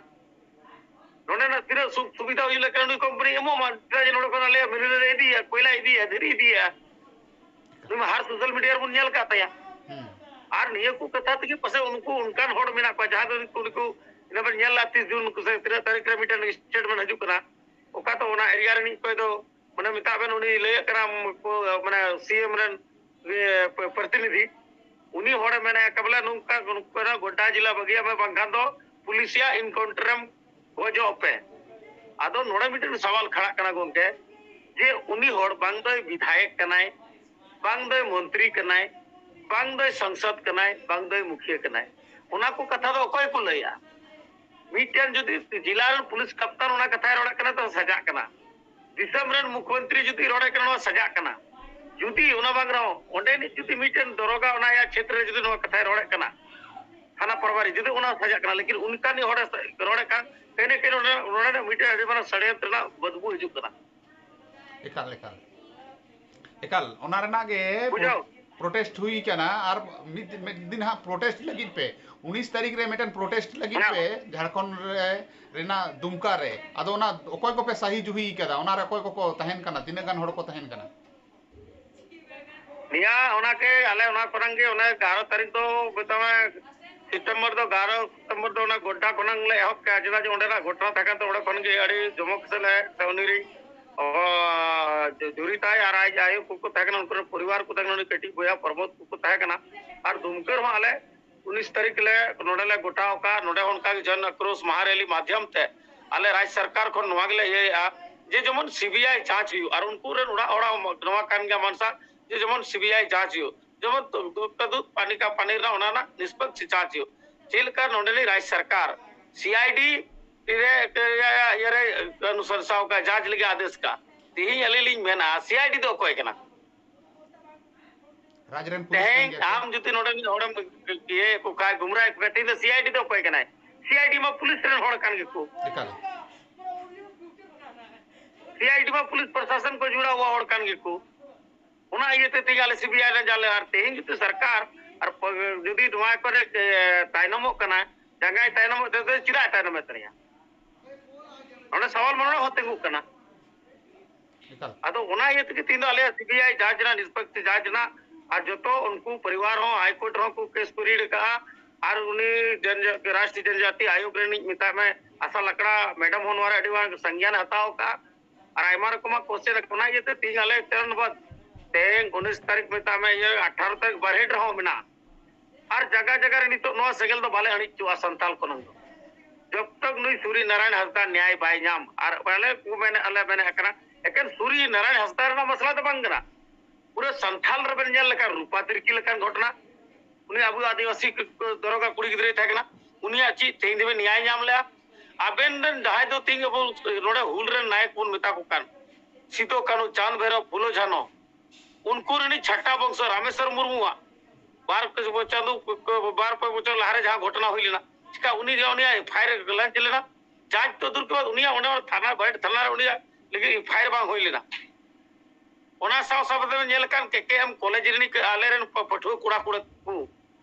ᱱᱚᱰᱮᱱᱟᱜ ᱛᱤᱱᱟᱹᱜ ᱥᱩᱠ ᱥᱩᱵᱤᱫᱷᱟ ᱦᱩᱭᱩᱜ ᱞᱮᱠ ᱠᱟᱱᱟ, ᱱᱩᱭ ᱠᱳᱢᱯᱟᱱᱤ ᱮᱢᱚᱜ ᱢᱟ, ᱪᱮᱫᱟᱜ ᱡᱮ ᱱᱚᱰᱮ ᱠᱷᱚᱱ ᱟᱞᱮᱭᱟᱜ ᱢᱤᱱᱟᱨᱟᱞ ᱮ ᱤᱫᱤᱭᱟ, ᱠᱚᱭᱞᱟ ᱤᱫᱤᱭᱟ, ᱫᱷᱤᱨᱤ ᱤᱫᱤᱭᱟ, ᱱᱩᱭ ᱢᱟ ᱦᱟᱨ ᱥᱳᱥᱟᱞ ᱢᱤᱰᱤᱭᱟ ᱨᱮᱵᱚᱱ ᱧᱮᱞ ᱠᱟᱜ ᱛᱟᱭᱟ᱾ ᱦᱩᱸ᱾ ᱟᱨ ᱱᱤᱭᱟᱹ ᱠᱚ ᱠᱟᱛᱷᱟ ᱛᱮᱜᱮ ᱯᱟᱥᱮᱡ ᱩᱱᱠᱩ ᱚᱱᱠᱟᱱ ᱦᱚᱲ ᱢᱮᱱᱟᱜ ᱠᱚᱣᱟ, ᱡᱟᱦᱟᱸ ᱫᱚ ᱩᱱᱠᱩ, ᱩᱱᱠᱩ ᱤᱱᱟᱹ ᱵᱮᱱ ᱧᱮᱞ ᱞᱮᱫᱼᱟ, ᱛᱤᱥ ᱡᱩᱱ ᱥᱮ ᱛᱤᱱᱟᱹᱜ ᱛᱟᱹᱨᱤᱠᱷ ᱨᱮ ᱢᱤᱫᱴᱮᱱ ᱥᱴᱮᱴᱢᱮᱱᱴ ᱦᱤᱡᱩᱜ ᱠᱟᱱᱟ, ᱚᱠᱟ ᱫᱚ ᱚᱱᱟ ᱮᱨᱤᱭᱟ ᱨᱤᱱᱤᱡ ᱚᱠᱚᱭ ᱫᱚ, ᱢᱟᱱᱮ, ᱢᱮᱛᱟᱜ ᱵᱮᱱ, ᱩᱱᱤ ᱞᱟᱹᱭᱮᱫ ᱠᱟᱱᱟ, ᱩᱱᱠᱩ, ᱢᱟᱱᱮ, ᱥᱤ ᱮᱢ ᱨᱮᱱ, ᱤᱭᱟᱹ, ᱯᱨ-, ᱯᱨᱚᱛᱤᱱᱤᱫᱷᱤ, ᱩᱱᱤ ᱦᱚᱲᱮ ᱢᱮᱱᱮᱫ ᱠᱟᱱᱟ ᱵᱚᱞᱮ, ᱱᱚᱝᱠᱟ, ᱱᱚᱝᱠᱟ ᱜᱚᱰᱰᱟ ᱡᱮᱞᱟ ᱵᱟᱹᱜᱤᱭᱟᱜ ᱢᱮ, ᱵᱟᱝᱠᱷᱟᱱ ᱫᱚ ᱯᱩᱞᱤᱥᱤᱭᱟ ᱮᱱᱠᱟᱣᱩᱱᱴᱟᱨ ᱨᱮᱢ ᱜᱚᱡᱚᱜ ᱯᱮ᱾ ᱟᱫᱚ ᱱᱚᱰᱮ ᱢᱤᱫᱴᱮᱱ ᱥᱟᱣᱟᱞ ᱠᱷᱟᱲᱟᱜ ᱠᱟᱱᱟ ᱜᱚᱢᱠᱮ, ᱡᱮ ᱩᱱᱤ ᱦᱚᱲ ᱵᱟᱝ ᱫᱚᱭ ᱵᱤᱫᱷᱟᱭᱚᱠ ᱠᱟᱱᱟᱭ, ᱵᱟᱝ ᱫᱚᱭ ᱢᱚᱱᱛᱨᱤ ᱠᱟᱱᱟᱭ, ᱵᱟᱝ ᱫᱚᱭ ᱥᱚᱝᱥᱚᱫ ᱠᱟᱱᱟᱭ, ᱵᱟᱝ ᱫᱚᱭ ᱢᱩᱠᱷᱤᱭᱟᱹ ᱠᱟᱱᱟᱭ᱾ ᱚᱱᱟ ᱠᱚ ᱠᱟᱛᱷᱟ ᱫᱚ ᱚᱠᱚᱭ ᱠᱚ ᱞᱟᱹᱭᱟ? ᱢᱤᱫᱴᱮᱱ ᱡᱩᱫᱤ ᱡᱮᱞᱟ ᱨᱮᱱ ᱯᱩᱞᱤᱥ ᱠᱟᱯᱛᱟᱱ ᱚᱱᱟ ᱠᱟᱛᱷᱟᱭ ᱨᱚᱲᱮᱫ ᱠᱟᱱᱟ, ᱛᱚ ᱥᱟᱡᱟᱜ ᱠᱟᱱᱟ᱾ ᱫᱤᱥᱚᱢ ᱨᱮᱱ ᱢᱩᱠᱷᱭᱚᱢᱚᱱᱛᱨᱤ ᱡᱩᱫᱤ ᱨᱚᱲᱮᱫ ᱠᱟᱱᱟ, ᱱᱚᱣᱟ ᱥᱟᱡᱟᱜ ᱠᱟᱱᱟ᱾ ᱡᱩᱫᱤ ᱚᱱᱟ ᱵᱟᱝ ᱨᱮᱦᱚᱸ, ᱚᱸᱰᱮᱱᱤᱡ ᱡᱩᱫᱤ ᱢᱤᱫᱴᱮᱱ ᱫᱚᱨᱚᱜᱟ ᱚᱱᱟ ᱟᱭᱟᱜ ᱪᱷᱮᱛᱨᱚ ᱨᱮ ᱡᱩᱫᱤ ᱱᱚᱣᱟ ᱠᱟᱛᱷᱟᱭ ᱨᱚᱲᱮᱫ ᱠᱟᱱᱟ, ᱛᱷᱟᱱᱟ ᱯᱨᱚᱵᱷᱟᱨᱤ, ᱡᱩᱫᱤ ᱚᱱᱟ ᱥᱟᱡᱟᱜ ᱠᱟᱱᱟ, ᱞᱮᱠᱤᱱ ᱚᱱᱠᱟᱱᱤᱡ ᱦᱚᱲᱮ ᱨᱚᱲᱮᱫ ᱠᱟᱱ, ᱠᱟᱹᱦᱤ ᱱᱟ ᱠᱟᱹᱦᱤ ᱱᱚᱰᱮ, ᱱᱚᱰᱮ ᱢᱤᱫᱴᱮᱱ ᱟᱹᱰᱤ ᱢᱟᱨᱟᱝ ᱥᱟᱲᱮᱭᱟᱱᱛᱨᱚ ᱨᱮᱱᱟᱜ ᱵᱚᱫᱵᱩ ᱦᱤᱡᱩᱜ ᱠᱟᱱᱟ᱾ ᱮᱠᱟᱞ, ᱮᱠᱟᱞ᱾ ᱮᱠᱟᱞ, ᱚᱱᱟ ᱨᱮᱱᱟᱜ ᱜᱮ ᱵᱩᱡᱷᱟᱹᱣ᱾ ᱯᱨᱚᱴᱮᱥᱴ ᱦᱩᱭ ᱠᱟᱱᱟ᱾ ᱟᱨ ᱢᱤᱫ, ᱢᱤᱫ ᱫᱤᱱ ᱦᱟᱸᱜ ᱯᱨᱚᱴᱮᱥᱴ ᱞᱟᱹᱜᱤᱫ ᱯᱮ, ᱩᱱᱤᱥ ᱛᱟᱹᱨᱤᱠᱷ ᱨᱮ ᱢᱤᱫᱴᱮᱱ ᱯᱨᱚᱴᱮᱥᱴ ᱞᱟᱹᱜᱤᱫ ᱦᱮᱸ᱾ ᱯᱮ ᱡᱷᱟᱲᱠᱷᱚᱸᱰ ᱨᱮ, ᱨᱮᱱᱟᱜ ᱫᱩᱢᱠᱟ ᱨᱮ᱾ ᱟᱫᱚ ᱚᱱᱟ ᱚᱠᱚᱭ ᱠᱚᱯᱮ ᱥᱟᱹᱦᱤ ᱡᱩᱦᱤ ᱠᱟᱫᱟ? ᱚᱱᱟ ᱨᱮ ᱚᱠᱚᱭ ᱠᱚᱠᱚ ᱛᱟᱦᱮᱱ ᱠᱟᱱᱟ? ᱛᱤᱱᱟᱹᱜ ᱜᱟᱱ ᱦᱚᱲ ᱠᱚ ᱛᱟᱦᱮᱱ ᱠᱟᱱᱟ? ᱱᱤᱭᱟᱹ ᱚᱱᱟ ᱜᱮ ᱟᱞᱮ ᱚᱱᱟ ᱠᱷᱚᱱᱟᱝ ᱜᱮ ᱚᱱᱟ ᱮᱜᱟᱨᱚ ᱛᱟᱹᱨᱤᱠᱷ ᱫᱚ ᱢᱮᱛᱟᱢᱟ ᱥᱮᱯᱴᱮᱢᱵᱚᱨ ᱫᱚ, ᱮᱜᱟᱨᱚ ᱥᱮᱯᱴᱮᱢᱵᱚᱨ ᱫᱚ ᱚᱱᱟ ᱜᱚᱰᱰᱟ ᱠᱷᱚᱱᱟᱝ ᱞᱮ ᱮᱦᱚᱵ ᱠᱮᱜᱼᱟ᱾ ᱪᱮᱫᱟᱜ ᱡᱮ ᱚᱸᱰᱮᱱᱟᱜ ᱜᱷᱚᱴᱚᱱᱟ ᱛᱟᱦᱮᱸ ᱠᱟᱱ ᱛᱮ ᱚᱸᱰᱮ ᱠᱷᱚᱱ ᱜᱮ ᱟᱹᱰᱤ ᱡᱚᱢᱚᱠ ᱥᱮ ᱞᱮ ᱩᱱᱤ ᱨᱤᱱ, ᱚ, ᱡᱩᱨᱤ ᱛᱟᱭ ᱟᱨ ᱟᱡ ᱟᱭᱳ ᱠᱚᱠᱚ ᱛᱟᱦᱮᱸ ᱠᱟᱱᱟ, ᱩᱱᱠᱩ ᱨᱮᱱ ᱯᱚᱨᱤᱵᱟᱨ ᱠᱚ ᱛᱟᱦᱮᱸ ᱠᱟᱱᱟ, ᱩᱱᱤ ᱠᱟᱹᱴᱤᱡ ᱵᱚᱭᱦᱟ ᱯᱨᱚᱢᱳᱫ ᱠᱚᱠᱚ ᱛᱟᱦᱮᱸ ᱠᱟᱱᱟ᱾ ᱟᱨ ᱫᱩᱢᱠᱟᱹ ᱨᱮᱦᱚᱸ ᱟᱞᱮ ᱩᱱᱤᱥ ᱛᱟᱹᱨᱤᱠᱷ ᱞᱮ ᱱᱚᱰᱮ ᱞᱮ ᱜᱚᱴᱟ ᱟᱠᱟᱫ᱾ ᱱᱚᱰᱮ ᱦᱚᱸ ᱚᱱᱠᱟ ᱜᱮ ᱡᱚᱱ ᱟᱠᱨᱳᱥ ᱢᱟᱦᱟ ᱨᱮᱞᱤ ᱢᱟᱫᱷᱭᱚᱢ ᱛᱮ ᱟᱞᱮ ᱨᱟᱡᱽ ᱥᱚᱨᱠᱟᱨ ᱠᱷᱚᱱ ᱱᱚᱣᱟ ᱜᱮᱞᱮ ᱤᱭᱟᱹᱭᱮᱫᱼᱟ ᱡᱮ ᱡᱮᱢᱚᱱ ᱥᱤᱵᱤᱟᱭ ᱡᱟᱸᱪ ᱦᱩᱭᱩᱜ, ᱟᱨ ᱩᱱᱠᱩ ᱨᱮᱱ ᱚᱲᱟᱜ ᱦᱚᱲᱟᱜ ᱱᱚᱣᱟ ᱠᱟᱱ ᱜᱮᱭᱟ ᱢᱟᱱᱥᱟ ᱡᱮ ᱡᱮᱢᱚᱱ ᱥᱤᱵᱤᱟᱭ ᱡᱟᱸᱪ ᱦᱩᱭᱩᱜ, ᱡᱮᱢᱚᱱ ᱛᱚᱫᱩᱫ ᱯᱟᱱᱤ ᱠᱟ ᱯᱟᱱᱤ ᱨᱮᱱᱟᱜ ᱚᱱᱟ ᱨᱮᱱᱟᱜ ᱱᱤᱥᱯᱚᱠᱥ ᱡᱟᱸᱪ ᱦᱩᱭᱩᱜ᱾ ᱪᱮᱫ ᱞᱮᱠᱟ ᱱᱚᱰᱮᱱᱤᱡ ᱨᱟᱡᱽ ᱥᱚᱨᱠᱟᱨ ᱥᱤᱟᱭᱰᱤ ᱨᱮ ᱤᱭᱟᱹᱨᱮ ᱚᱱᱩᱥᱚᱝᱥᱟ ᱟᱠᱟᱫ, ᱡᱟᱸᱪ ᱞᱟᱹᱜᱤᱫ ᱟᱫᱮᱥ ᱟᱠᱟᱫ, ᱛᱮᱦᱮᱧ ᱟᱹᱞᱤᱧ ᱞᱤᱧ ᱢᱮᱱᱟ ᱥᱤᱟᱭᱰᱤ ᱫᱚ ᱚᱠᱚᱭ ᱠᱟᱱᱟ? ᱨᱟᱡᱽ ᱨᱮᱱ ᱯᱩᱞᱤᱥ ᱠᱟᱱ ᱛᱮᱦᱮᱧ ᱜᱮᱭᱟ ᱠᱚ᱾ ᱟᱢ ᱡᱩᱫᱤ ᱱᱚᱰᱮ ᱦᱚᱲᱮᱢ ᱤᱭᱟᱹ ᱠᱚ ᱠᱷᱟᱡ, ᱜᱩᱢᱨᱟᱭ ᱠᱚ ᱠᱷᱟᱡ, ᱛᱮᱦᱮᱧ ᱫᱚ ᱥᱤᱟᱭᱰᱤ ᱫᱚ ᱚᱠᱚᱭ ᱠᱟᱱᱟᱭ? ᱥᱤᱟᱭᱰᱤ ᱢᱟ ᱯᱩᱞᱤᱥ ᱨᱮᱱ ᱦᱚᱲ ᱠᱟᱱ ᱜᱮᱠᱚ᱾ ᱮᱠᱟᱞ᱾ ᱥᱤᱟᱭᱰᱤ ᱢᱟ ᱯᱩᱞᱤᱥ ᱯᱨᱚᱥᱟᱥᱚᱱ ᱠᱚ ᱡᱩᱲᱟᱣ ᱦᱚᱲ ᱠᱟᱱ ᱜᱮᱠᱚ᱾ ᱚᱱᱟ ᱤᱭᱟᱹᱛᱮ ᱛᱮᱦᱮᱧ ᱟᱞᱮ ᱥᱤᱵᱤᱟᱭ ᱨᱮ ᱡᱟᱞᱮ, ᱟᱨ ᱛᱮᱦᱮᱧ ᱡᱩᱫᱤ ᱥᱚᱨᱠᱟᱨ ᱟᱨ ᱯᱚ-, ᱡᱩᱫᱤ ᱱᱚᱣᱟ ᱠᱚᱨᱮ, ᱮ, ᱛᱟᱭᱱᱚᱢᱚᱜ ᱠᱟᱱᱟ, ᱡᱟᱸᱜᱟᱭ ᱛᱟᱭᱱᱚᱢᱚᱜ ᱛᱮ ᱪᱮᱫᱟᱜ ᱮ ᱛᱟᱭᱱᱚᱢᱮᱫ ᱛᱟᱞᱮᱭᱟ? ᱱᱚᱰᱮ ᱥᱟᱣᱟᱞ ᱢᱟᱱᱚᱰᱟ ᱦᱚᱸ ᱛᱤᱸᱜᱩᱜ ᱠᱟᱱᱟ᱾ ᱮᱠᱟᱞ᱾ ᱟᱫᱚ ᱚᱱᱟ ᱤᱭᱟᱹ ᱛᱮᱜᱮ ᱛᱮᱦᱮᱧ ᱫᱚ ᱟᱞᱮᱭᱟᱜ ᱥᱤᱵᱤᱟᱭ ᱡᱟᱸᱪ ᱨᱮᱱᱟᱜ, ᱱᱤᱥᱯᱚᱠᱛᱤ ᱡᱟᱸᱪ ᱨᱮᱱᱟᱜ, ᱟᱨ ᱡᱚᱛᱚ ᱩᱱᱠᱩ ᱯᱚᱨᱤᱵᱟᱨ ᱦᱚᱸ ᱦᱟᱭ ᱠᱳᱨᱴ ᱨᱮᱦᱚᱸ ᱠᱚ ᱠᱮᱥ ᱠᱚ ᱨᱤᱰ ᱟᱠᱟᱫᱼᱟ᱾ ᱟᱨ ᱩᱱᱤ ᱡᱚᱱ-, ᱨᱟᱥᱴᱨᱤᱭᱚ ᱡᱚᱱᱡᱟᱛᱤ ᱟᱭᱳᱜᱽ ᱨᱤᱱᱤᱡ ᱢᱮᱛᱟᱭ ᱢᱮ ᱟᱥᱟ ᱞᱟᱠᱲᱟ ᱢᱮᱰᱟᱢ ᱦᱚᱸ ᱱᱚᱣᱟ ᱨᱮ ᱟᱹᱰᱤ ᱢᱟᱨᱟᱝ ᱥᱚᱝᱜᱮᱭᱟᱱ ᱮ ᱦᱟᱛᱟᱣ ᱟᱠᱟᱫᱼᱟ᱾ ᱟᱨ ᱟᱭᱢᱟ ᱨᱚᱠᱚᱢᱟᱜ ᱠᱚᱥᱪᱮᱱ, ᱚᱱᱟ ᱤᱭᱟᱹᱛᱮ ᱛᱮᱦᱮᱧ ᱟᱞᱮ ᱪᱚᱨᱚᱱ ᱵᱟᱫᱽ ᱛᱮᱦᱮᱧ ᱩᱱᱤᱥ ᱛᱟᱹᱨᱤᱠᱷ ᱢᱮᱛᱟᱜ ᱢᱮ, ᱤᱭᱟᱹ ᱟᱴᱷᱟᱨᱚ ᱛᱟᱹᱨᱤᱠᱷ ᱵᱟᱨᱦᱮᱴ ᱨᱮᱦᱚᱸ ᱢᱮᱱᱟᱜᱼᱟ᱾ ᱟᱨ ᱡᱟᱭᱜᱟ ᱡᱟᱭᱜᱟ ᱨᱮ ᱱᱤᱛᱚᱜ ᱱᱚᱣᱟ ᱥᱮᱸᱜᱮᱞ ᱫᱚ ᱵᱟᱞᱮ ᱟᱹᱬᱤᱡ ᱦᱚᱪᱚᱣᱟᱜᱼᱟ ᱥᱟᱱᱛᱟᱞ ᱠᱚ ᱱᱚᱝ ᱫᱚ᱾ ᱡᱚᱵ ᱛᱚᱠ ᱱᱩᱭ ᱥᱩᱨᱤ ᱱᱟᱨᱟᱭᱚᱱ ᱦᱟᱸᱥᱫᱟ ᱱᱮᱭᱟᱭ ᱵᱟᱭ ᱧᱟᱢ, ᱟᱨ ᱟᱞᱮ ᱠᱚ ᱢᱮᱱᱮᱫ, ᱟᱞᱮ ᱢᱮᱱᱮᱫ ᱠᱟᱱᱟ, ᱮᱠᱮᱱ ᱥᱩᱨᱤ ᱱᱟᱨᱟᱭᱚᱱ ᱦᱟᱸᱥᱫᱟ ᱨᱮᱱᱟᱜ ᱢᱟᱥᱞᱟ ᱫᱚ ᱵᱟᱝ ᱠᱟᱱᱟ᱾ ᱯᱩᱨᱟᱹ ᱥᱟᱱᱛᱷᱟᱞ ᱨᱮᱵᱮᱱ ᱧᱮᱞ ᱞᱮᱠᱷᱟᱱ ᱨᱩᱯᱟ ᱛᱤᱨᱠᱤ ᱞᱮᱠᱟᱱ ᱜᱷᱚᱴᱚᱱᱟ, ᱩᱱᱤ ᱟᱵᱚ ᱟᱹᱫᱤᱵᱟᱹᱥᱤ ᱫᱚᱨᱚᱜᱟ ᱠᱩᱲᱤ ᱜᱤᱫᱽᱨᱟᱹᱭ ᱛᱟᱦᱮᱸ ᱠᱟᱱᱟ, ᱩᱱᱤᱭᱟᱜ ᱪᱮᱫ ᱛᱮᱦᱮᱧ ᱫᱷᱟᱹᱵᱤᱡ ᱱᱮᱭᱟᱭ ᱧᱟᱢ ᱞᱮᱜᱼᱟ? ᱟᱵᱮᱱ ᱨᱮᱱ ᱡᱟᱦᱟᱸᱭ ᱫᱚ ᱛᱮᱦᱮᱧ ᱟᱵᱚ ᱱᱚᱰᱮ ᱦᱩᱞ ᱨᱮᱱ ᱱᱟᱭᱚᱠ ᱵᱚᱱ ᱢᱮᱛᱟ ᱠᱚ ᱠᱟᱱ, ᱥᱤᱫᱩ ᱠᱟᱹᱱᱦᱩ, ᱪᱟᱸᱫᱽ ᱵᱷᱟᱭᱨᱚ, ᱯᱷᱩᱞᱳ ᱡᱷᱟᱱᱚ, ᱩᱱᱠᱩ ᱨᱤᱱᱤᱡ ᱪᱷᱟᱴᱟ ᱵᱚᱝᱥᱚ ᱨᱟᱢᱮᱥᱣᱚᱨ ᱢᱩᱨᱢᱩᱣᱟᱜ ᱵᱟᱨ ᱯᱮ ᱵᱚᱪᱷᱚᱨ ᱫᱚ, ᱵᱟᱨ ᱯᱮ ᱵᱚᱪᱷᱚᱨ ᱞᱟᱦᱟᱨᱮ ᱡᱟᱦᱟᱸ ᱜᱷᱚᱴᱚᱱᱟ ᱦᱩᱭ ᱞᱮᱱᱟ, ᱪᱤᱠᱟ ᱩᱱᱤ ᱩᱱᱤᱭᱟᱜ ᱮᱯᱷ ᱟᱭ ᱟᱨ ᱞᱟᱧᱪ ᱞᱮᱱᱟ? ᱡᱟᱸᱪ ᱛᱚ ᱫᱩᱨ ᱠᱮᱵᱟᱫ, ᱩᱱᱤᱭᱟᱜ ᱚᱸᱰᱮ ᱛᱷᱟᱱᱟ, ᱵᱟᱭᱤᱴ ᱛᱷᱟᱱᱟ ᱨᱮ ᱩᱱᱤᱭᱟᱜ ᱞᱟᱹᱜᱤᱫ ᱮᱯᱷ ᱟᱭ ᱟᱨ ᱵᱟᱝ ᱦᱩᱭ ᱞᱮᱱᱟ᱾ ᱚᱱᱟ ᱥᱟᱶ ᱥᱟᱶᱛᱮ ᱧᱮᱞ ᱠᱟᱱ ᱠᱮ ᱠᱮ ᱮᱢ ᱠᱚᱞᱮᱡᱽ ᱨᱤᱱᱤᱡ ᱟᱞᱮ ᱨᱮᱱ ᱯᱟᱹᱴᱷᱩᱣᱟᱹ ᱠᱚᱲᱟ ᱠᱩᱲᱤ ᱠᱚ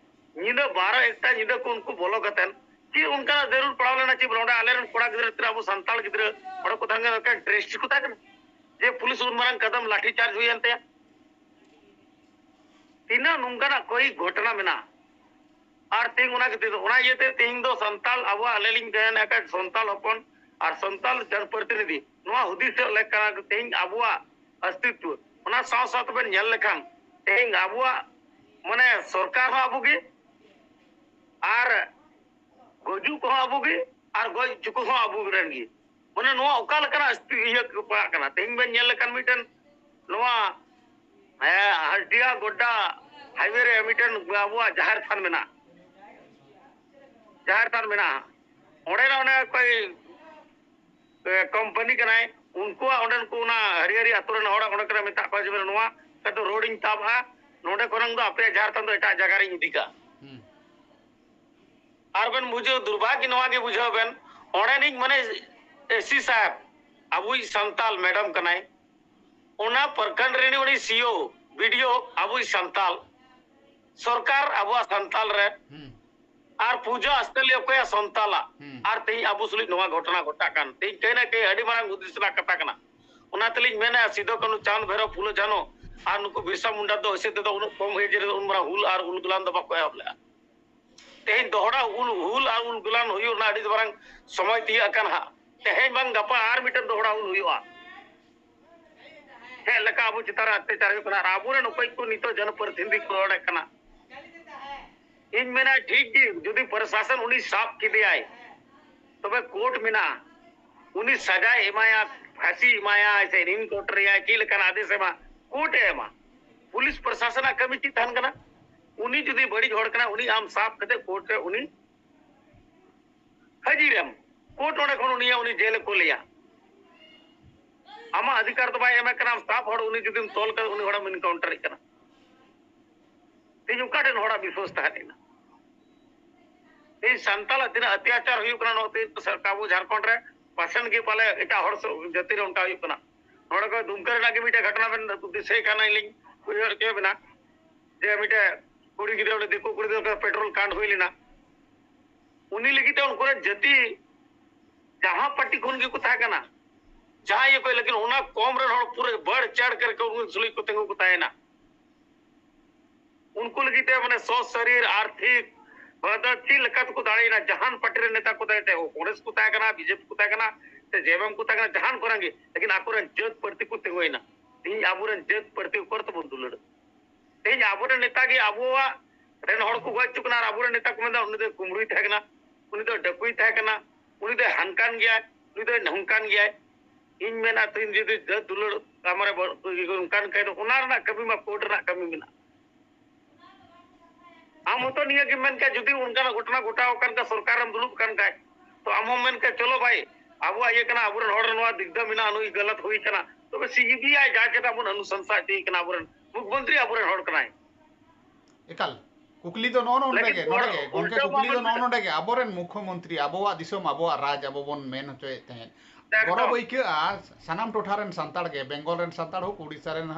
ᱧᱤᱫᱟᱹ ᱵᱟᱨᱚ ᱮᱠᱴᱟ ᱧᱤᱫᱟᱹ ᱠᱚ ᱩᱱᱠᱩ ᱵᱚᱞᱚ ᱠᱟᱛᱮᱱ ᱪᱮᱫ ᱚᱱᱠᱟᱱᱟᱜ ᱡᱟᱹᱨᱩᱲ ᱯᱟᱲᱟᱣ ᱞᱮᱱᱟ? ᱪᱮᱫ ᱵᱚᱞᱮ ᱚᱸᱰᱮ ᱟᱞᱮ ᱨᱮᱱ ᱠᱚᱲᱟ ᱜᱤᱫᱽᱨᱟᱹ ᱛᱤᱱᱟᱹᱜ ᱟᱵᱚ ᱥᱟᱱᱛᱟᱲ ᱜᱤᱫᱽᱨᱟᱹ ᱚᱸᱰᱮ ᱠᱚ ᱛᱟᱦᱮᱸ ᱠᱟᱱᱟ, ᱮᱠᱮᱱ ᱰᱨᱮᱥ ᱠᱚ ᱛᱟᱦᱮᱸ ᱠᱟᱱᱟ? ᱡᱮ ᱯᱩᱞᱤᱥ ᱩᱱ ᱢᱟᱨᱟᱝ ᱠᱟᱫᱚᱢ ᱞᱟᱴᱷᱤ ᱪᱟᱨᱡᱽ ᱦᱩᱭᱮᱱ ᱛᱟᱭᱟ? ᱛᱤᱱᱟᱹᱜ ᱱᱚᱝᱠᱟᱱᱟᱜ ᱠᱚᱭᱮᱠ ᱜᱷᱚᱴᱚᱱᱟ ᱢᱮᱱᱟᱜᱼᱟ᱾ ᱟᱨ ᱛᱮᱦᱮᱧ ᱚᱱᱟ ᱠᱷᱟᱹᱛᱤᱨ ᱚᱱᱟ ᱤᱭᱟᱹᱛᱮ ᱛᱮᱦᱮᱧ ᱫᱚ ᱥᱟᱱᱛᱟᱲ ᱟᱵᱚᱣᱟᱜ ᱟᱞᱮ ᱞᱤᱧ ᱜᱟᱭᱟᱱ ᱟᱠᱟᱫ ᱥᱟᱱᱛᱟᱲ ᱦᱚᱯᱚᱱ ᱟᱨ ᱥᱟᱱᱛᱟᱲ ᱡᱚᱱ ᱯᱨᱚᱛᱤᱱᱤᱫᱷᱤ ᱱᱚᱣᱟ ᱦᱩᱫᱤᱥᱚᱜ ᱞᱮᱠᱟ ᱛᱮᱦᱮᱧ ᱟᱵᱚᱣᱟᱜ ᱚᱥᱛᱤᱛᱣᱚ ᱚᱱᱟ ᱥᱟᱶ ᱥᱟᱶ ᱛᱮᱵᱮᱱ ᱧᱮᱞ ᱞᱮᱠᱷᱟᱱ ᱛᱮᱦᱮᱧ ᱟᱵᱚᱣᱟᱜ ᱢᱟᱱᱮ ᱥᱚᱨᱠᱟᱨ ᱦᱚᱸ ᱟᱵᱚ ᱜᱮ ᱟᱨ ᱜᱩᱡᱩᱜ ᱠᱚᱦᱚᱸ ᱟᱵᱚ ᱜᱮ ᱟᱨ ᱜᱚᱡ ᱦᱚᱪᱚ ᱠᱚᱦᱚᱸ ᱟᱵᱚ ᱨᱮᱱ ᱜᱮ᱾ ᱢᱟᱱᱮ ᱱᱚᱣᱟ ᱚᱠᱟ ᱞᱮᱠᱟᱱᱟᱜ ᱤᱭᱟᱹ ᱯᱟᱲᱟᱜ ᱠᱟᱱᱟ? ᱛᱮᱦᱮᱧ ᱵᱮᱱ ᱧᱮᱞ ᱞᱮᱠᱷᱟᱱ ᱢᱤᱫᱴᱮᱱ ᱱᱚᱣᱟ ᱦᱮᱸ, ᱦᱟᱥᱰᱤᱦᱟ ᱜᱚᱰᱰᱟ ᱦᱟᱭᱣᱮ ᱨᱮ ᱢᱤᱫᱴᱮᱱ ᱟᱵᱚᱣᱟᱜ ᱡᱟᱦᱮᱨ ᱛᱷᱟᱱ ᱢᱮᱱᱟᱜᱼᱟ, ᱡᱟᱦᱮᱨ ᱛᱷᱟᱱ ᱢᱮᱱᱟᱜᱼᱟ᱾ ᱚᱸᱰᱮ ᱚᱱᱮ ᱚᱠᱚᱭ ᱠᱳᱢᱯᱟᱱᱤ ᱠᱟᱱᱟᱭ, ᱩᱱᱠᱩᱣᱟᱜ ᱚᱸᱰᱮᱱ ᱠᱚ ᱚᱱᱟ ᱦᱟᱹᱨᱤᱭᱟᱹᱨᱤ ᱟᱛᱳ ᱨᱮᱱ ᱦᱚᱲ ᱚᱸᱰᱮ ᱠᱚᱨᱮ ᱢᱮᱛᱟᱜ ᱠᱚᱣᱟ ᱡᱮ ᱱᱚᱣᱟ ᱠᱟᱛᱮ ᱨᱳᱰ ᱤᱧ ᱛᱟᱵᱟ, ᱱᱚᱸᱰᱮ ᱠᱷᱚᱱᱟᱝ ᱫᱚ ᱟᱯᱮᱭᱟᱜ ᱡᱟᱦᱮᱨ ᱛᱷᱟᱱ ᱫᱚ ᱮᱴᱟᱜ ᱡᱟᱭᱜᱟ ᱨᱤᱧ ᱤᱫᱤ ᱠᱟᱜᱼᱟ᱾ ᱦᱩᱸ᱾ ᱟᱨ ᱵᱮᱱ ᱵᱩᱡᱷᱟᱹᱣ, ᱫᱩᱨᱵᱷᱟᱜᱽ ᱱᱚᱣᱟ ᱜᱮ ᱵᱩᱡᱷᱟᱹᱣ ᱵᱮᱱ, ᱚᱸᱰᱮᱱᱤᱡ ᱢᱟᱱᱮ ᱮᱥᱤ ᱥᱟᱦᱮᱵᱽ ᱟᱵᱚᱭᱤᱡ ᱥᱟᱱᱛᱟᱞ ᱢᱮᱰᱟᱢ ᱠᱟᱱᱟᱭ, ᱚᱱᱟ ᱯᱨᱚᱠᱷᱚᱸᱰ ᱨᱤᱱᱤᱡ ᱩᱱᱤ ᱥᱤ ᱳ, ᱵᱤ ᱰᱤ ᱳ ᱟᱵᱚᱭᱤᱡ ᱥᱟᱱᱛᱟᱞ, ᱥᱚᱨᱠᱟᱨ ᱟᱵᱚᱣᱟᱜ ᱥᱟᱱᱛᱟᱞ ᱨᱮ, ᱦᱩᱸ᱾ ᱟᱨ ᱯᱩᱡᱟᱹ ᱟᱥᱛᱷᱟᱞᱤ ᱚᱠᱚᱭᱟᱜ ᱥᱟᱱᱛᱟᱞᱟᱜ, ᱦᱩᱸ᱾ ᱟᱨ ᱛᱮᱦᱮᱧ ᱟᱵᱚ ᱥᱩᱞᱩᱡ ᱱᱚᱣᱟ ᱜᱷᱚᱴᱚᱱᱟ ᱜᱷᱚᱴᱟᱜ ᱠᱟᱱ, ᱛᱮᱦᱮᱧ ᱠᱟᱹᱦᱤ ᱱᱟ ᱠᱟᱹᱦᱤ ᱟᱹᱰᱤ ᱢᱟᱨᱟᱝ ᱦᱩᱫᱤᱥ ᱨᱮᱱᱟᱜ ᱠᱟᱛᱷᱟ ᱠᱟᱱᱟ᱾ ᱚᱱᱟ ᱛᱮᱞᱤᱧ ᱢᱮᱱᱟ, ᱥᱤᱫᱩ ᱠᱟᱹᱱᱦᱩ, ᱪᱟᱸᱫᱽ ᱵᱷᱟᱭᱨᱚ, ᱯᱷᱩᱞᱳ ᱡᱷᱟᱱᱚ ᱟᱨ ᱱᱩᱠᱩ ᱵᱤᱨᱥᱟ ᱢᱩᱱᱰᱟ ᱫᱚ ᱮᱥᱮ ᱛᱮᱫᱚ ᱩᱱᱟᱹᱜ ᱠᱚᱢ ᱮᱡᱽ ᱨᱮᱫᱚ ᱩᱱ ᱢᱟᱨᱟᱝ ᱦᱩᱞ ᱟᱨ ᱩᱞᱜᱩᱞᱟᱱ ᱫᱚ ᱵᱟᱠᱚ ᱮᱦᱚᱵ ᱞᱮᱜᱼᱟ᱾ ᱛᱮᱦᱮᱧ ᱫᱚᱦᱲᱟ ᱦᱩᱞ, ᱦᱩᱞ ᱟᱨ ᱩᱞᱜᱩᱞᱟᱱ ᱦᱩᱭᱩᱜ ᱨᱮᱱᱟᱜ ᱟᱹᱰᱤ ᱢᱟᱨᱟᱝ ᱥᱚᱢᱚᱭ ᱛᱤᱭᱟᱹᱜ ᱟᱠᱟᱱ ᱦᱟᱸᱜ᱾ ᱛᱮᱦᱮᱧ ᱵᱟᱝ ᱜᱟᱯᱟ ᱟᱨ ᱢᱤᱫᱴᱮᱱ ᱫᱚᱦᱲᱟ ᱦᱩᱞ ᱦᱩᱭᱩᱜᱼᱟ᱾ ᱪᱮᱫ ᱞᱮᱠᱟ ᱟᱵᱚ ᱪᱮᱛᱟᱱ ᱨᱮ ᱚᱛᱛᱟᱪᱟᱨ ᱦᱩᱭᱩᱜ ᱠᱟᱱᱟ ᱟᱨ ᱟᱵᱚᱨᱮᱱ ᱚᱠᱚᱭ ᱠᱚ ᱱᱤᱛᱚᱜ ᱡᱚᱱᱯᱨᱚᱛᱤᱱᱤᱫᱷᱤ ᱠᱚ ᱨᱚᱲᱮᱫ ᱠᱟᱱᱟ, ᱤᱧ ᱢᱮᱱᱟ ᱴᱷᱤᱠ ᱜᱮ, ᱡᱩᱫᱤ ᱯᱨᱚᱥᱟᱥᱚᱱ ᱩᱱᱤ ᱥᱟᱵ ᱠᱮᱫᱮᱭᱟᱭ, ᱛᱚᱵᱮ ᱠᱳᱨᱴ ᱢᱮᱱᱟᱜᱼᱟ, ᱩᱱᱤ ᱥᱟᱡᱟᱭ ᱮᱢᱟᱭᱟ, ᱯᱷᱟᱸᱥᱤ ᱮᱢᱟᱭᱟ ᱥᱮ ᱮᱱᱠᱟᱣᱩᱱᱴᱟᱨ ᱮᱭᱟ, ᱪᱮᱫ ᱞᱮᱠᱟᱱ ᱟᱫᱮᱥ ᱮ ᱮᱢᱟ, ᱠᱳᱨᱴ ᱮ ᱮᱢᱟ᱾ ᱯᱩᱞᱤᱥ ᱯᱨᱚᱥᱟᱥᱚᱱᱟᱜ ᱠᱟᱹᱢᱤ ᱪᱮᱫ ᱛᱟᱦᱮᱱ ᱠᱟᱱᱟ? ᱩᱱᱤ ᱡᱩᱫᱤ ᱵᱟᱹᱲᱤᱡ ᱦᱚᱲ ᱠᱟᱱᱟ, ᱩᱱᱤ ᱟᱢ ᱥᱟᱵ ᱠᱟᱛᱮ ᱠᱳᱨᱴ ᱨᱮ ᱩᱱᱤ ᱦᱟᱹᱡᱤᱨᱮᱢ, ᱠᱳᱨᱴ ᱚᱸᱰᱮ ᱠᱷᱚᱱ ᱩᱱᱤᱭᱟᱜ, ᱩᱱᱤ ᱡᱮᱞ ᱮ ᱠᱳᱞᱮᱭᱟ᱾ ᱟᱢᱟᱜ ᱚᱫᱷᱤᱠᱟᱨ ᱫᱚ ᱵᱟᱭ ᱮᱢᱮ ᱠᱟᱱᱟ, ᱟᱢ ᱥᱟᱵ ᱦᱚᱲ ᱩᱱᱤ ᱡᱩᱫᱤᱢ ᱛᱚᱞ ᱠᱟᱭᱟ, ᱩᱱᱤ ᱦᱚᱲᱮᱢ ᱮᱱᱠᱟᱣᱩᱱᱴᱟᱨᱮᱫ ᱠᱟᱱᱟ᱾ ᱛᱮᱦᱮᱧ ᱚᱠᱟ ᱴᱷᱮᱱ ᱦᱚᱲᱟᱜ ᱵᱤᱥᱣᱟᱥ ᱛᱟᱦᱮᱸ ᱞᱮᱱᱟ? ᱛᱮᱦᱮᱧ ᱥᱟᱱᱛᱟᱲᱟᱜ ᱛᱤᱱᱟᱹᱜ ᱚᱛᱛᱟᱪᱟᱨ ᱦᱩᱭᱩᱜ ᱠᱟᱱᱟ ᱱᱚᱣᱟ ᱛᱮᱦᱮᱧ ᱥᱟᱨᱠᱟᱨ ᱟᱵᱚ ᱡᱷᱟᱲᱠᱷᱚᱸᱰ ᱨᱮ, ᱯᱟᱥᱮᱱ ᱜᱮ ᱯᱟᱞᱮ ᱮᱴᱟᱜ ᱦᱚᱲ ᱥᱚ-, ᱡᱟᱹᱛᱤ ᱨᱮ ᱚᱱᱠᱟ ᱦᱩᱭᱩᱜ ᱠᱟᱱᱟ᱾ ᱱᱚᱰᱮ ᱠᱷᱚᱱ ᱫᱩᱢᱠᱟ ᱨᱮᱱᱟᱜ ᱜᱮ ᱢᱤᱫᱴᱮᱱ ᱜᱷᱚᱴᱚᱱᱟ ᱵᱮᱱ ᱫᱤᱥᱟᱹᱭ ᱠᱷᱟᱱ ᱤᱧ ᱞᱤᱧ ᱩᱭᱦᱟᱹᱨ ᱦᱚᱪᱚᱭᱮᱫ ᱵᱮᱱᱟ ᱡᱮ ᱢᱤᱫᱴᱮᱱ ᱠᱩᱲᱤ ᱜᱤᱫᱽᱨᱟᱹ ᱚᱸᱰᱮ ᱫᱤᱠᱩ ᱠᱩᱲᱤ ᱜᱤᱫᱽᱨᱟᱹ ᱯᱮᱴᱨᱳᱞ ᱠᱟᱱᱰ ᱦᱩᱭ ᱞᱮᱱᱟ᱾ ᱩᱱᱤ ᱞᱟᱹᱜᱤᱫ ᱛᱮ ᱩᱱᱠᱩ ᱨᱮᱱ ᱡᱟᱹᱛᱤ ᱡᱟᱦᱟᱸ ᱯᱟᱨᱴᱤ ᱠᱷᱚᱱ ᱜᱮᱠᱚ ᱛᱟᱦᱮᱸ ᱠᱟᱱᱟ, ᱡᱟᱦᱟᱸᱭ ᱜᱮᱠᱚ, ᱞᱮᱠᱤᱱ ᱚᱱᱟ ᱠᱚᱢ ᱨᱮᱱ ᱦᱚᱲ ᱯᱩᱨᱟᱹ ᱵᱟᱹᱲ ᱪᱟᱲ ᱠᱟᱨ ᱠᱚ ᱩᱱᱠᱩ ᱥᱩᱞᱩᱡ ᱠᱚ ᱛᱤᱸᱜᱩ ᱠᱚ ᱛᱟᱦᱮᱸᱭᱮᱱᱟ᱾ ᱩᱱᱠᱩ ᱞᱟᱹᱜᱤᱫ ᱛᱮ ᱢᱟᱱᱮ ᱥᱚ ᱥᱟᱨᱤᱨ ᱟᱨᱛᱷᱤᱠ ᱢᱟᱱᱮ ᱪᱮᱫ ᱞᱮᱠᱟ ᱛᱮᱠᱚ ᱫᱟᱲᱮᱭᱮᱱᱟ, ᱡᱟᱦᱟᱱ ᱯᱟᱨᱴᱤ ᱨᱮᱱ ᱱᱮᱛᱟ ᱠᱚ ᱛᱟᱦᱮᱸ ᱠᱟᱱᱟ, ᱠᱚᱝᱜᱨᱮᱥ ᱠᱚ ᱛᱟᱦᱮᱸ ᱠᱟᱱᱟ, ᱵᱤᱡᱮᱯᱤ ᱠᱚ ᱛᱟᱦᱮᱸ ᱠᱟᱱᱟ, ᱥᱮ ᱡᱮ ᱮᱢ ᱮᱢ ᱠᱚ ᱛᱟᱦᱮᱸ ᱠᱟᱱᱟ, ᱡᱟᱦᱟᱱ ᱠᱚ ᱨᱮᱱ ᱜᱮ, ᱞᱮᱠᱤᱱ ᱟᱠᱚᱨᱮᱱ ᱡᱟᱹᱛ ᱯᱟᱹᱨᱛᱤ ᱠᱚ ᱛᱤᱸᱜᱩᱭᱮᱱᱟ᱾ ᱛᱮᱦᱮᱧ ᱟᱵᱚᱨᱮᱱ ᱡᱟᱹᱛ ᱯᱟᱹᱨᱛᱤ ᱚᱠᱚᱭ ᱛᱮᱵᱚᱱ ᱫᱩᱞᱟᱹᱲ? ᱛᱮᱦᱮᱧ ᱟᱵᱚᱨᱮᱱ ᱱᱮᱛᱟ ᱜᱮ ᱟᱵᱚᱣᱟᱜ ᱨᱮᱱ ᱦᱚᱲ ᱠᱚ ᱜᱚᱡ ᱦᱚᱪᱚ ᱠᱟᱱᱟ, ᱟᱨ ᱟᱵᱚᱨᱮᱱ ᱱᱮᱛᱟ ᱠᱚ ᱢᱮᱱᱫᱟ, "ᱩᱱᱤ ᱫᱚ ᱠᱩᱢᱵᱽᱲᱩᱭ ᱛᱟᱦᱮᱸ ᱠᱟᱱᱟ, ᱩᱱᱤ ᱫᱚ ᱰᱟᱹᱠᱩᱭ ᱛᱟᱦᱮᱸ ᱠᱟᱱᱟ, ᱩᱱᱤ ᱫᱚᱭ ᱦᱟᱱᱠᱟᱱ ᱜᱮᱭᱟᱭ, ᱩᱱᱤ ᱫᱚᱭ ᱱᱚᱝᱠᱟᱱ ᱜᱮᱭᱟᱭ᱾" ᱤᱧ ᱢᱮᱱᱟ, ᱛᱮᱦᱮᱧ ᱡᱩᱫᱤ ᱡᱟᱹᱛ ᱫᱩᱞᱟᱹᱲ ᱟᱢᱨᱮ ᱵᱚ-, ᱚᱱᱠᱟᱱ ᱠᱷᱟᱡ ᱫᱚ ᱚᱱᱟ ᱨᱮᱱᱟᱜ ᱠᱟᱹᱢᱤ ᱢᱟ ᱠᱳᱨᱴ ᱨᱮᱱᱟᱜ ᱠᱟᱹᱢᱤ ᱢᱮᱱᱟᱜᱼᱟ᱾ ᱟᱢ ᱦᱚᱸᱛᱚ ᱱᱤᱭᱟᱹ ᱜᱮᱢ ᱢᱮᱱ ᱠᱮᱭᱟ, ᱡᱩᱫᱤ ᱚᱱᱠᱟᱱᱟᱜ ᱜᱷᱚᱴᱚᱱᱟ ᱜᱷᱚᱴᱟᱣ ᱟᱠᱟᱱ ᱠᱷᱟᱱ, ᱥᱚᱨᱠᱟᱨ ᱨᱮᱢ ᱫᱩᱲᱩᱵ ᱠᱟᱱ ᱠᱷᱟᱡ, ᱛᱚ ᱟᱢ ᱦᱚᱸᱢ ᱢᱮᱱ ᱠᱮᱭᱟ, "ᱪᱚᱞᱚ ᱵᱷᱟᱭ, ᱟᱵᱚᱣᱟᱜ ᱤᱭᱟᱹ ᱠᱟᱱᱟ, ᱟᱵᱚᱨᱮᱱ ᱦᱚᱲ ᱨᱮ ᱱᱚᱣᱟ ᱫᱤᱜᱽᱫᱷᱟ ᱢᱮᱱᱟᱜᱼᱟ, ᱱᱩᱭ ᱜᱟᱞᱟᱛ ᱦᱩᱭ ᱠᱟᱱᱟ, ᱛᱚᱵᱮ ᱥᱤ ᱵᱤ ᱟᱭ ᱡᱟᱸᱪ ᱠᱟᱛᱮ ᱵᱚᱱ ᱚᱱᱩᱥᱚᱝᱥᱟ ᱦᱚᱪᱚᱭᱮ ᱠᱟᱱᱟ, ᱟᱵᱚᱨᱮᱱ ᱢᱩᱠᱷᱭᱚᱢᱚᱱᱛᱨᱤ ᱟᱵᱚᱨᱮᱱ ᱦᱚᱲ ᱠᱟᱱᱟᱭ᱾" ᱮᱠᱟᱞ᱾ ᱠᱩᱠᱞᱤ ᱫᱚ ᱱᱚᱜᱼᱚ ᱱᱚᱰᱮ ᱞᱮᱠᱤᱱ ᱜᱮ, ᱱᱚᱰᱮ ᱜᱮ, ᱜᱚᱝᱠᱮ, ᱩᱞᱴᱟᱹ ᱠᱩᱠᱞᱤ ᱫᱚ ᱢᱚᱱᱚ ᱱᱚᱜᱼᱚ ᱱᱚᱰᱮ ᱜᱮ, ᱟᱵᱚᱨᱮᱱ ᱢᱩᱠᱷᱭᱚᱢᱚᱱᱛᱨᱤ, ᱟᱵᱚᱣᱟᱜ ᱫᱤᱥᱚᱢ, ᱟᱵᱚᱣᱟᱜ ᱨᱟᱡᱽ, ᱟᱵᱚ ᱵᱚᱱ ᱢᱮᱱ ᱦᱚᱪᱚᱭᱮᱫ ᱛᱟᱦᱮᱸᱫ᱾ ᱮᱠᱫᱚᱢ᱾ ᱜᱚᱨᱚᱵᱽ ᱟᱹᱭᱠᱟᱹᱜᱼᱟ, ᱥᱟᱱᱟᱢ ᱴᱚᱴᱷᱟ ᱨᱮᱱ ᱥᱟᱱᱛᱟᱲ ᱜᱮ, ᱵᱮᱝᱜᱚᱞ ᱨᱮᱱ ᱥᱟᱱᱛᱟᱲ ᱦᱳᱠ, ᱩᱲᱤᱥᱥᱟ ᱨᱮᱱ,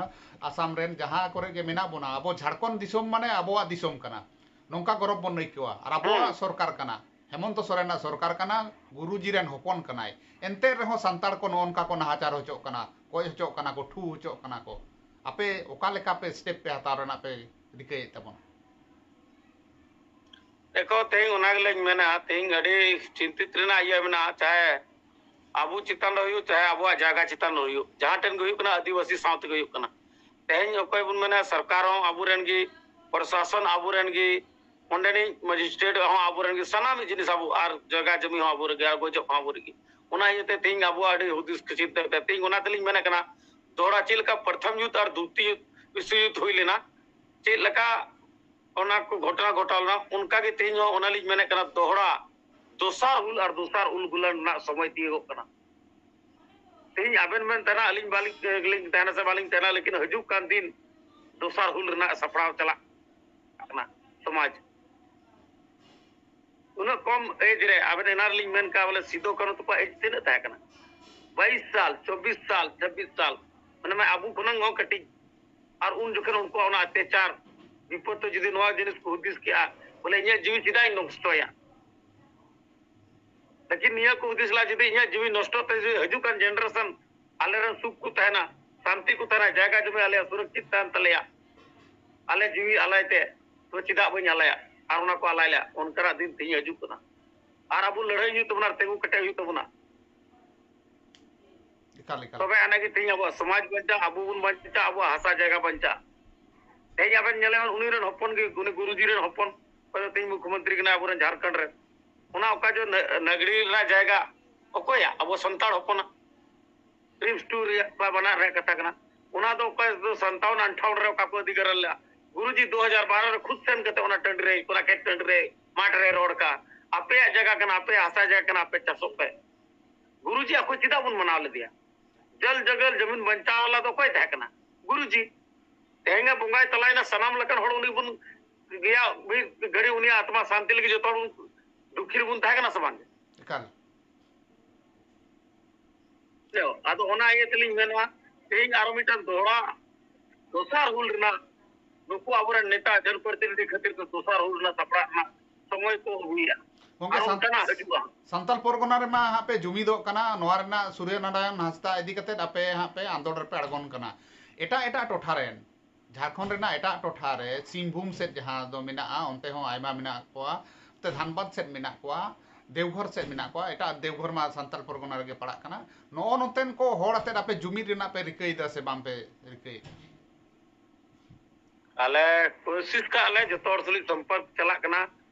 ᱟᱥᱟᱢ ᱨᱮᱱ, ᱡᱟᱦᱟᱸ ᱠᱚᱨᱮ ᱜᱮ ᱢᱮᱱᱟᱜ ᱵᱚᱱᱟ, ᱟᱵᱚ ᱡᱷᱟᱲᱠᱷᱚᱸᱰ ᱫᱤᱥᱚᱢ ᱢᱟᱱᱮ ᱟᱵᱚᱣᱟᱜ ᱫᱤᱥᱚᱢ ᱠᱟᱱᱟ, ᱱᱚᱝᱠᱟ ᱜᱚᱨᱚᱵᱽ ᱵᱚᱱ ᱟᱹᱭᱠᱟᱹᱣᱟ᱾ ᱟᱨ ᱟᱵᱚᱣᱟᱜ ᱦᱩᱸ᱾ ᱥᱚᱨᱠᱟᱨ ᱠᱟᱱᱟ, ᱦᱮᱢᱚᱱᱛᱚ ᱥᱚᱨᱮᱱᱟᱜ ᱥᱚᱨᱠᱟᱨ ᱠᱟᱱᱟ, ᱜᱩᱨᱩᱡᱤ ᱨᱮᱱ ᱦᱚᱯᱚᱱ ᱠᱟᱱᱟᱭ᱾ ᱮᱱᱛᱮ ᱨᱮᱦᱚᱸ ᱥᱟᱱᱛᱟᱲ ᱠᱚ ᱱᱚᱜᱼᱚ ᱱᱚᱝᱠᱟ ᱠᱚ ᱱᱟᱦᱟᱪᱟᱨ ᱦᱚᱪᱚᱜ ᱠᱟᱱᱟ, ᱜᱚᱡ ᱦᱚᱪᱚᱜ ᱠᱟᱱᱟ ᱠᱚ, ᱴᱷᱩ ᱦᱚᱪᱚᱜ ᱠᱟᱱᱟ ᱠᱚ᱾ ᱟᱯᱮ ᱚᱠᱟ ᱞᱮᱠᱟ ᱯᱮ step ᱯᱮ ᱦᱟᱛᱟᱣ ᱨᱮᱱᱟᱜ ᱯᱮ ᱨᱤᱠᱟᱹᱭᱮᱫ ᱛᱟᱵᱚᱱᱟ? ᱫᱮᱠᱷᱚ, ᱛᱮᱦᱮᱧ ᱚᱱᱟ ᱜᱮᱞᱤᱧ ᱢᱮᱱᱟ, ᱛᱮᱦᱮᱧ ᱟᱹᱰᱤ ᱪᱤᱱᱛᱤᱛ ᱨᱮᱱᱟᱜ ᱤᱭᱟᱹ ᱢᱮᱱᱟᱜᱼᱟ, ᱪᱟᱦᱮ ᱟᱵᱚ ᱪᱮᱛᱟᱱ ᱨᱮ ᱦᱩᱭᱩᱜ, ᱪᱟᱦᱮ ᱟᱵᱚᱣᱟᱜ ᱡᱟᱭᱜᱟ ᱪᱮᱛᱟᱱ ᱨᱮ ᱦᱩᱭᱩᱜ, ᱡᱟᱦᱟᱸ ᱴᱷᱮᱱ ᱜᱮ ᱦᱩᱭᱩᱜ ᱠᱟᱱᱟ, ᱟᱹᱫᱤᱵᱟᱹᱥᱤ ᱥᱟᱶ ᱛᱮᱜᱮ ᱦᱩᱭᱩᱜ ᱠᱟᱱᱟ᱾ ᱛᱮᱦᱮᱧ ᱚᱠᱚᱭ ᱵᱚᱱ ᱢᱮᱱᱟ, ᱥᱚᱨᱠᱟᱨ ᱦᱚᱸ ᱟᱵᱚᱨᱮᱱ ᱜᱮ, ᱯᱨᱚᱥᱟᱥᱚᱱ ᱟᱵᱚᱨᱮᱱ ᱜᱮ, ᱚᱸᱰᱮᱱᱤᱡ ᱢᱮᱡᱤᱥᱴᱨᱮᱴ ᱦᱚᱸ ᱟᱵᱚᱨᱮᱱ ᱜᱮ, ᱥᱟᱱᱟᱢ ᱡᱤᱱᱤᱥ ᱟᱵᱚ, ᱟᱨ ᱡᱟᱭᱜᱟ ᱡᱚᱢᱤ ᱦᱚᱸ ᱟᱵᱚ ᱨᱮᱜᱮ, ᱟᱨ ᱜᱚᱡᱚᱜ ᱦᱚᱸ ᱟᱵᱚ ᱨᱮᱜᱮ᱾ ᱚᱱᱟ ᱤᱭᱟᱹᱛᱮ ᱛᱮᱦᱮᱧ ᱟᱵᱚᱣᱟᱜ ᱟᱹᱰᱤ ᱦᱩᱫᱤᱥ ᱠᱷᱟᱹᱪᱤᱛ ᱛᱮ ᱛᱮᱦᱮᱧ ᱚᱱᱟ ᱛᱮᱞᱤᱧ ᱢᱮᱱᱮᱫ ᱠᱟᱱᱟ, ᱫᱚᱦᱲᱟ ᱪᱮᱫ ᱞᱮᱠᱟ ᱯᱨᱚᱛᱷᱚᱢ ᱡᱩᱫᱽ ᱟᱨ ᱫᱩᱛᱤᱭᱚ ᱵᱤᱥᱣᱚ ᱡᱩᱫᱽ ᱦᱩᱭ ᱞᱮᱱᱟ, ᱪᱮᱫ ᱞᱮᱠᱟ ᱚᱱᱟ ᱠᱚ ᱜᱷᱚᱴᱚᱱᱟ ᱜᱷᱚᱴᱟᱣ ᱞᱮᱱᱟ, ᱚᱱᱠᱟ ᱜᱮ ᱛᱮᱦᱮᱧ ᱦᱚᱸ ᱚᱱᱟ ᱞᱤᱧ ᱢᱮᱱᱮᱫ ᱠᱟᱱᱟ, ᱫᱚᱦᱲᱟ ᱫᱚᱥᱟᱨ ᱦᱩᱞ ᱟᱨ ᱫᱚᱥᱟᱨ ᱩᱞᱜᱩᱞᱟᱱ ᱨᱮᱱᱟᱜ ᱥᱚᱢᱚᱭ ᱛᱤᱭᱳᱜᱚᱜ ᱠᱟᱱᱟ᱾ ᱛᱮᱦᱮᱧ ᱟᱵᱮᱱ ᱵᱮᱱ ᱛᱟᱦᱮᱱᱟ, ᱟᱹᱞᱤᱧ ᱵᱟᱞᱤᱧ ᱞᱤᱧ ᱛᱟᱦᱮᱱᱟ ᱥᱮ ᱵᱟᱞᱤᱧ ᱛᱟᱦᱮᱱᱟ, ᱞᱮᱠᱤᱱ ᱦᱤᱡᱩᱜ ᱠᱟᱱ ᱫᱤᱱ ᱫᱚᱥᱟᱨ ᱦᱩᱞ ᱨᱮᱱᱟᱜ ᱥᱟᱯᱲᱟᱣ ᱪᱟᱞᱟᱜ ᱠᱟᱱᱟ ᱥᱚᱢᱟᱡᱽ᱾ ᱩᱱᱟᱹᱜ ᱠᱚᱢ ᱮᱡᱽ ᱨᱮ ᱟᱵᱮᱱ ᱮᱱᱟ ᱨᱮᱞᱤᱧ ᱢᱮᱱ ᱠᱟᱜᱼᱟ, ᱵᱚᱞᱮ ᱥᱤᱫᱩ ᱠᱟᱹᱱᱦᱩ ᱛᱟᱠᱚᱣᱟᱜ ᱮᱡᱽ ᱛᱤᱱᱟᱹᱜ ᱛᱟᱦᱮᱸ ᱠᱟᱱᱟ? ᱵᱟᱭᱤᱥ ᱥᱟᱞ, ᱪᱚᱵᱵᱤᱥ ᱥᱟᱞ, ᱪᱷᱟᱵᱵᱤᱥ ᱥᱟᱞ, ᱢᱟᱱᱮ ᱢᱟ ᱟᱵᱚ ᱠᱷᱚᱱᱟᱝ ᱦᱚᱸ ᱠᱟᱹᱴᱤᱡ᱾ ᱟᱨ ᱩᱱ ᱡᱚᱠᱷᱚᱱ ᱩᱱᱠᱩᱣᱟᱜ ᱚᱱᱟ ᱚᱛᱛᱟᱪᱟᱨ ᱵᱤᱯᱚᱫ ᱛᱮ ᱡᱩᱫᱤ ᱱᱚᱣᱟ ᱡᱤᱱᱤᱥ ᱠᱚ ᱦᱩᱫᱤᱥ ᱠᱮᱜᱼᱟ, ᱵᱚᱞᱮ ᱤᱧᱟᱹᱜ ᱡᱤᱣᱤ ᱪᱮᱫᱟᱜ ᱤᱧ ᱱᱚᱥᱴᱚᱭᱟ? ᱞᱮᱠᱤᱱ ᱱᱤᱭᱟᱹ ᱠᱚ ᱦᱩᱫᱤᱥ ᱞᱟ ᱡᱩᱫᱤ ᱤᱧᱟᱹᱜ ᱡᱤᱣᱤ ᱱᱚᱥᱴᱚ ᱛᱮ ᱡᱩᱫᱤ ᱦᱤᱡᱩᱜ ᱠᱟᱱ ᱡᱮᱱᱟᱨᱮᱥᱚᱱ ᱟᱞᱮᱨᱮᱱ ᱥᱩᱠ ᱠᱚ ᱛᱟᱦᱮᱱᱟ, ᱥᱟᱱᱛᱤ ᱠᱚ ᱛᱟᱦᱮᱱᱟ, ᱡᱟᱭᱜᱟ ᱡᱚᱢᱤ ᱟᱞᱮᱭᱟᱜ ᱥᱩᱨᱚᱠᱷᱤᱛ ᱛᱟᱦᱮᱱ ᱛᱟᱞᱮᱭᱟ, ᱟᱞᱮ ᱡᱤᱣᱤ ᱟᱞᱟᱭ ᱛᱮ, ᱛᱚ ᱪᱮᱫᱟᱜ ᱵᱟᱹᱧ ᱟᱞᱟᱭᱟ? ᱟᱨ ᱚᱱᱟ ᱠᱚ ᱟᱞᱟᱭ ᱞᱮᱭᱟ, ᱚᱱᱠᱟᱱᱟᱜ ᱫᱤᱱ ᱛᱮᱦᱮᱧ ᱦᱤᱡᱩᱜ ᱠᱟᱱᱟ᱾ ᱟᱨ ᱟᱵᱚ ᱞᱟᱹᱲᱦᱟᱹᱭ ᱦᱩᱭᱩᱜ ᱛᱟᱵᱚᱱᱟ, ᱟᱨ ᱛᱤᱸᱜᱩ ᱠᱮᱴᱮᱡ ᱦᱩᱭᱩᱜ ᱛᱟᱵᱚᱱᱟ᱾ ᱮᱠᱟᱞ ᱮᱠᱟᱞ᱾ ᱛᱚᱵᱮ ᱟᱱᱟᱜᱮ ᱛᱮᱦᱮᱧ ᱟᱵᱚᱣᱟᱜ ᱥᱚᱢᱟᱡᱽ ᱵᱟᱧᱪᱟᱜᱼᱟ, ᱟᱵᱚ ᱵᱚᱱ ᱵᱟᱧᱪᱟᱜᱼᱟ, ᱟᱵᱚᱣᱟᱜ ᱦᱟᱥᱟ ᱡᱟᱭᱜᱟ ᱵᱟᱧᱪᱟᱜᱼᱟ᱾ ᱛᱮᱦᱮᱧ ᱟᱵᱮᱱ ᱧᱮᱞᱮ ᱩᱱᱤ ᱨᱮᱱ ᱦᱚᱯᱚᱱ ᱜᱮ, ᱩᱱᱤ ᱜᱩᱨᱩᱡᱤ ᱨᱮᱱ ᱦᱚᱯᱚᱱ, ᱚᱠᱚᱭ ᱫᱚ ᱛᱮᱦᱮᱧ ᱢᱩᱠᱷᱭᱚᱢᱚᱱᱛᱨᱤ ᱠᱟᱱᱟᱭ ᱟᱵᱚᱨᱮᱱ ᱡᱷᱟᱲᱠᱷᱚᱸᱰ ᱨᱮ, ᱚᱱᱟ ᱚᱠᱟ ᱡᱮ ᱱᱟ- ᱱᱟᱜᱽᱲᱤ ᱨᱮᱱᱟᱜ ᱡᱟᱭᱜᱟ ᱚᱠᱚᱭᱟᱜ? ᱟᱵᱚ ᱥᱟᱱᱛᱟᱲ ᱦᱚᱯᱚᱱᱟᱜ᱾ ᱨᱤᱢᱥ ᱴᱩ ᱨᱮᱭᱟᱜ ᱵᱟ- ᱵᱟᱱᱟᱨ ᱨᱮᱭᱟᱜ ᱠᱟᱛᱷᱟ ᱠᱟᱱᱟ᱾ ᱚᱱᱟ ᱫᱚ ᱚᱠᱚᱭ ᱫᱚ ᱥᱟᱱᱛᱟᱣᱱ ᱟᱱᱴᱷᱟᱣᱱ ᱨᱮ ᱚᱠᱟ ᱠᱚ ᱚᱫᱷᱤᱠᱟᱨ ᱞᱮᱫᱼᱟ? ᱜᱩᱨᱩᱡᱤ ᱫᱩ ᱦᱟᱡᱟᱨ ᱵᱟᱨᱚ ᱨᱮ ᱠᱷᱩᱫ ᱥᱮᱱ ᱠᱟᱛᱮ ᱚᱱᱟ ᱴᱟᱺᱰᱤ ᱨᱮ, ᱚᱱᱟ ᱠᱷᱮᱛ ᱴᱟᱺᱰᱤ ᱨᱮ, ᱢᱟᱴᱷ ᱨᱮ ᱨᱚᱲ ᱠᱟ, ᱟᱯᱮᱭᱟᱜ ᱡᱟᱭᱜᱟ ᱠᱟᱱᱟ, ᱟᱯᱮᱭᱟᱜ ᱦᱟᱥᱟ ᱡᱟᱭᱜᱟ ᱠᱟᱱᱟ, ᱟᱯᱮ ᱪᱟᱥᱚᱜ ᱯᱮ᱾ ᱜᱩᱨᱩᱡᱤ ᱟᱠᱚ ᱪᱮᱫᱟᱜ ᱵᱚᱱ ᱢᱟᱱᱟᱣ ᱞᱮᱫᱮᱭᱟ? ᱡᱚᱞ ᱡᱚᱜᱚᱞ ᱡᱚᱢᱤᱱ ᱵᱟᱧᱪᱟᱣ ᱣᱟᱞᱟ ᱫᱚ ᱚᱠᱚᱭ ᱛᱟᱦᱮᱸ ᱠᱟᱱᱟ? ᱜᱩᱨᱩᱡᱤ᱾ ᱛᱮᱦᱮᱧ ᱮ ᱵᱚᱸᱜᱟᱭ ᱛᱟᱞᱟᱭᱮᱱᱟ, ᱥᱟᱱᱟᱢ ᱞᱮᱠᱟᱱ ᱦᱚᱲ ᱩᱱᱤ ᱵᱚᱱ ᱜᱮᱭᱟ, ᱢᱤᱫ ᱜᱷᱟᱹᱲᱤ ᱩᱱᱤᱭᱟᱜ ᱟᱛᱢᱟ ᱥᱟᱱᱛᱤ ᱞᱟᱹᱜᱤᱫ ᱡᱚᱛᱚ ᱦᱚᱲ ᱵᱚᱱ ᱫᱩᱠᱷᱤ ᱨᱮᱵᱚᱱ ᱛᱟᱦᱮᱸ ᱠᱟᱱᱟ ᱥᱮ ᱵᱟᱝ? ᱮᱠᱟᱞ᱾ ᱟᱫᱚ ᱚᱱᱟ ᱤᱭᱟᱹ ᱛᱮᱞᱤᱧ ᱢᱮᱱᱟ, ᱛᱮᱦᱮᱧ ᱟᱨᱚ ᱢᱤᱫᱴᱟᱝ ᱫᱚᱦᱲᱟ ᱫᱚᱥᱟᱨ ᱦᱩᱞ ᱨᱮᱱᱟᱜ ᱱᱩᱠᱩ ᱟᱵᱚᱨᱮᱱ ᱱᱮᱛᱟ ᱡᱚᱱᱯᱨᱚᱛᱤᱱᱤᱫᱷᱤ ᱠᱷᱟᱹᱛᱤᱨ ᱛᱮ ᱫᱚᱥᱟᱨ ᱦᱩᱞ ᱨᱮᱱᱟᱜ ᱥᱟᱯᱲᱟᱣ ᱨᱮᱱᱟᱜ ᱥᱚᱢᱚᱭ ᱠᱚ ᱦᱩᱭᱟ᱾ ᱜᱚᱝᱠᱮ, ᱟᱨ ᱥᱟᱱ- ᱚᱱᱠᱟᱱᱟᱜ ᱦᱤᱡᱩᱜᱼᱟ᱾ ᱥᱟᱱᱛᱟᱞ ᱯᱚᱨᱜᱚᱱᱟ ᱨᱮᱢᱟ ᱦᱟᱸᱜ ᱯᱮ ᱡᱩᱢᱤᱫᱚᱜ ᱠᱟᱱᱟ, ᱱᱚᱣᱟ ᱨᱮᱱᱟᱜ ᱥᱩᱨᱭᱚ ᱱᱟᱨᱟᱭᱚᱱ ᱦᱟᱸᱥᱫᱟ ᱤᱫᱤ ᱠᱟᱛᱮᱫ ᱟᱯᱮ ᱦᱟᱸᱜ ᱯᱮ ᱟᱸᱫᱳᱲ ᱨᱮᱯᱮ ᱟᱬᱜᱚᱱ ᱠᱟᱱᱟ᱾ ᱮᱴᱟᱜ ᱮᱴᱟᱜ ᱴᱚᱴᱷᱟ ᱨᱮᱱ, ᱡᱷᱟᱲᱠᱷᱚᱸᱰ ᱨᱮᱱᱟᱜ ᱮᱴᱟᱜ ᱴᱚᱴᱷᱟ ᱨᱮ, ᱥᱤᱝᱵᱷᱩᱢ ᱥᱮᱫ ᱡᱟᱦᱟᱸ ᱫᱚ ᱢᱮᱱᱟᱜᱼᱟ, ᱚᱱᱛᱮ ᱦᱚᱸ ᱟᱭᱢᱟ ᱢᱮᱱᱟᱜ ᱠᱚᱣᱟ, ᱚᱱᱛᱮ ᱫᱷᱟᱱᱵᱟᱫᱽ ᱥᱮᱫ ᱢᱮᱱᱟᱜ ᱠᱚᱣᱟ, ᱫᱮᱣᱜᱷᱚᱨ ᱥᱮᱫ ᱢᱮᱱᱟᱜ ᱠᱚᱣᱟ, ᱮᱴᱟᱜ ᱫᱮᱣᱜᱷᱚᱨ ᱢᱟ ᱥᱟᱱᱛᱟᱞ ᱯᱚᱨᱜᱚᱱᱟ ᱨᱮᱜᱮ ᱯᱟᱲᱟᱜ ᱠᱟᱱᱟ᱾ ᱱᱚᱜᱼᱚ ᱱᱚᱛᱮᱱ ᱠᱚ ᱦᱚᱲ ᱟᱛᱮᱫ ᱟᱯᱮ ᱡᱩᱢᱤᱫ ᱨᱮᱱᱟᱜ ᱯᱮ ᱨᱤᱠᱟᱹᱭᱮᱫᱟ ᱥᱮ ᱵᱟᱝ ᱯᱮ ᱨᱤᱠᱟᱹᱭᱮᱫᱟ? ᱟᱞᱮ ᱠᱳᱥᱤᱥ ᱠᱟᱜ ᱞᱮ, ᱡᱚᱛᱚ ᱦᱚᱲ ᱥᱟᱞᱟᱜ ᱥᱚᱢᱯᱚᱨᱠ ᱪᱟᱞᱟᱜ ᱠᱟᱱᱟ᱾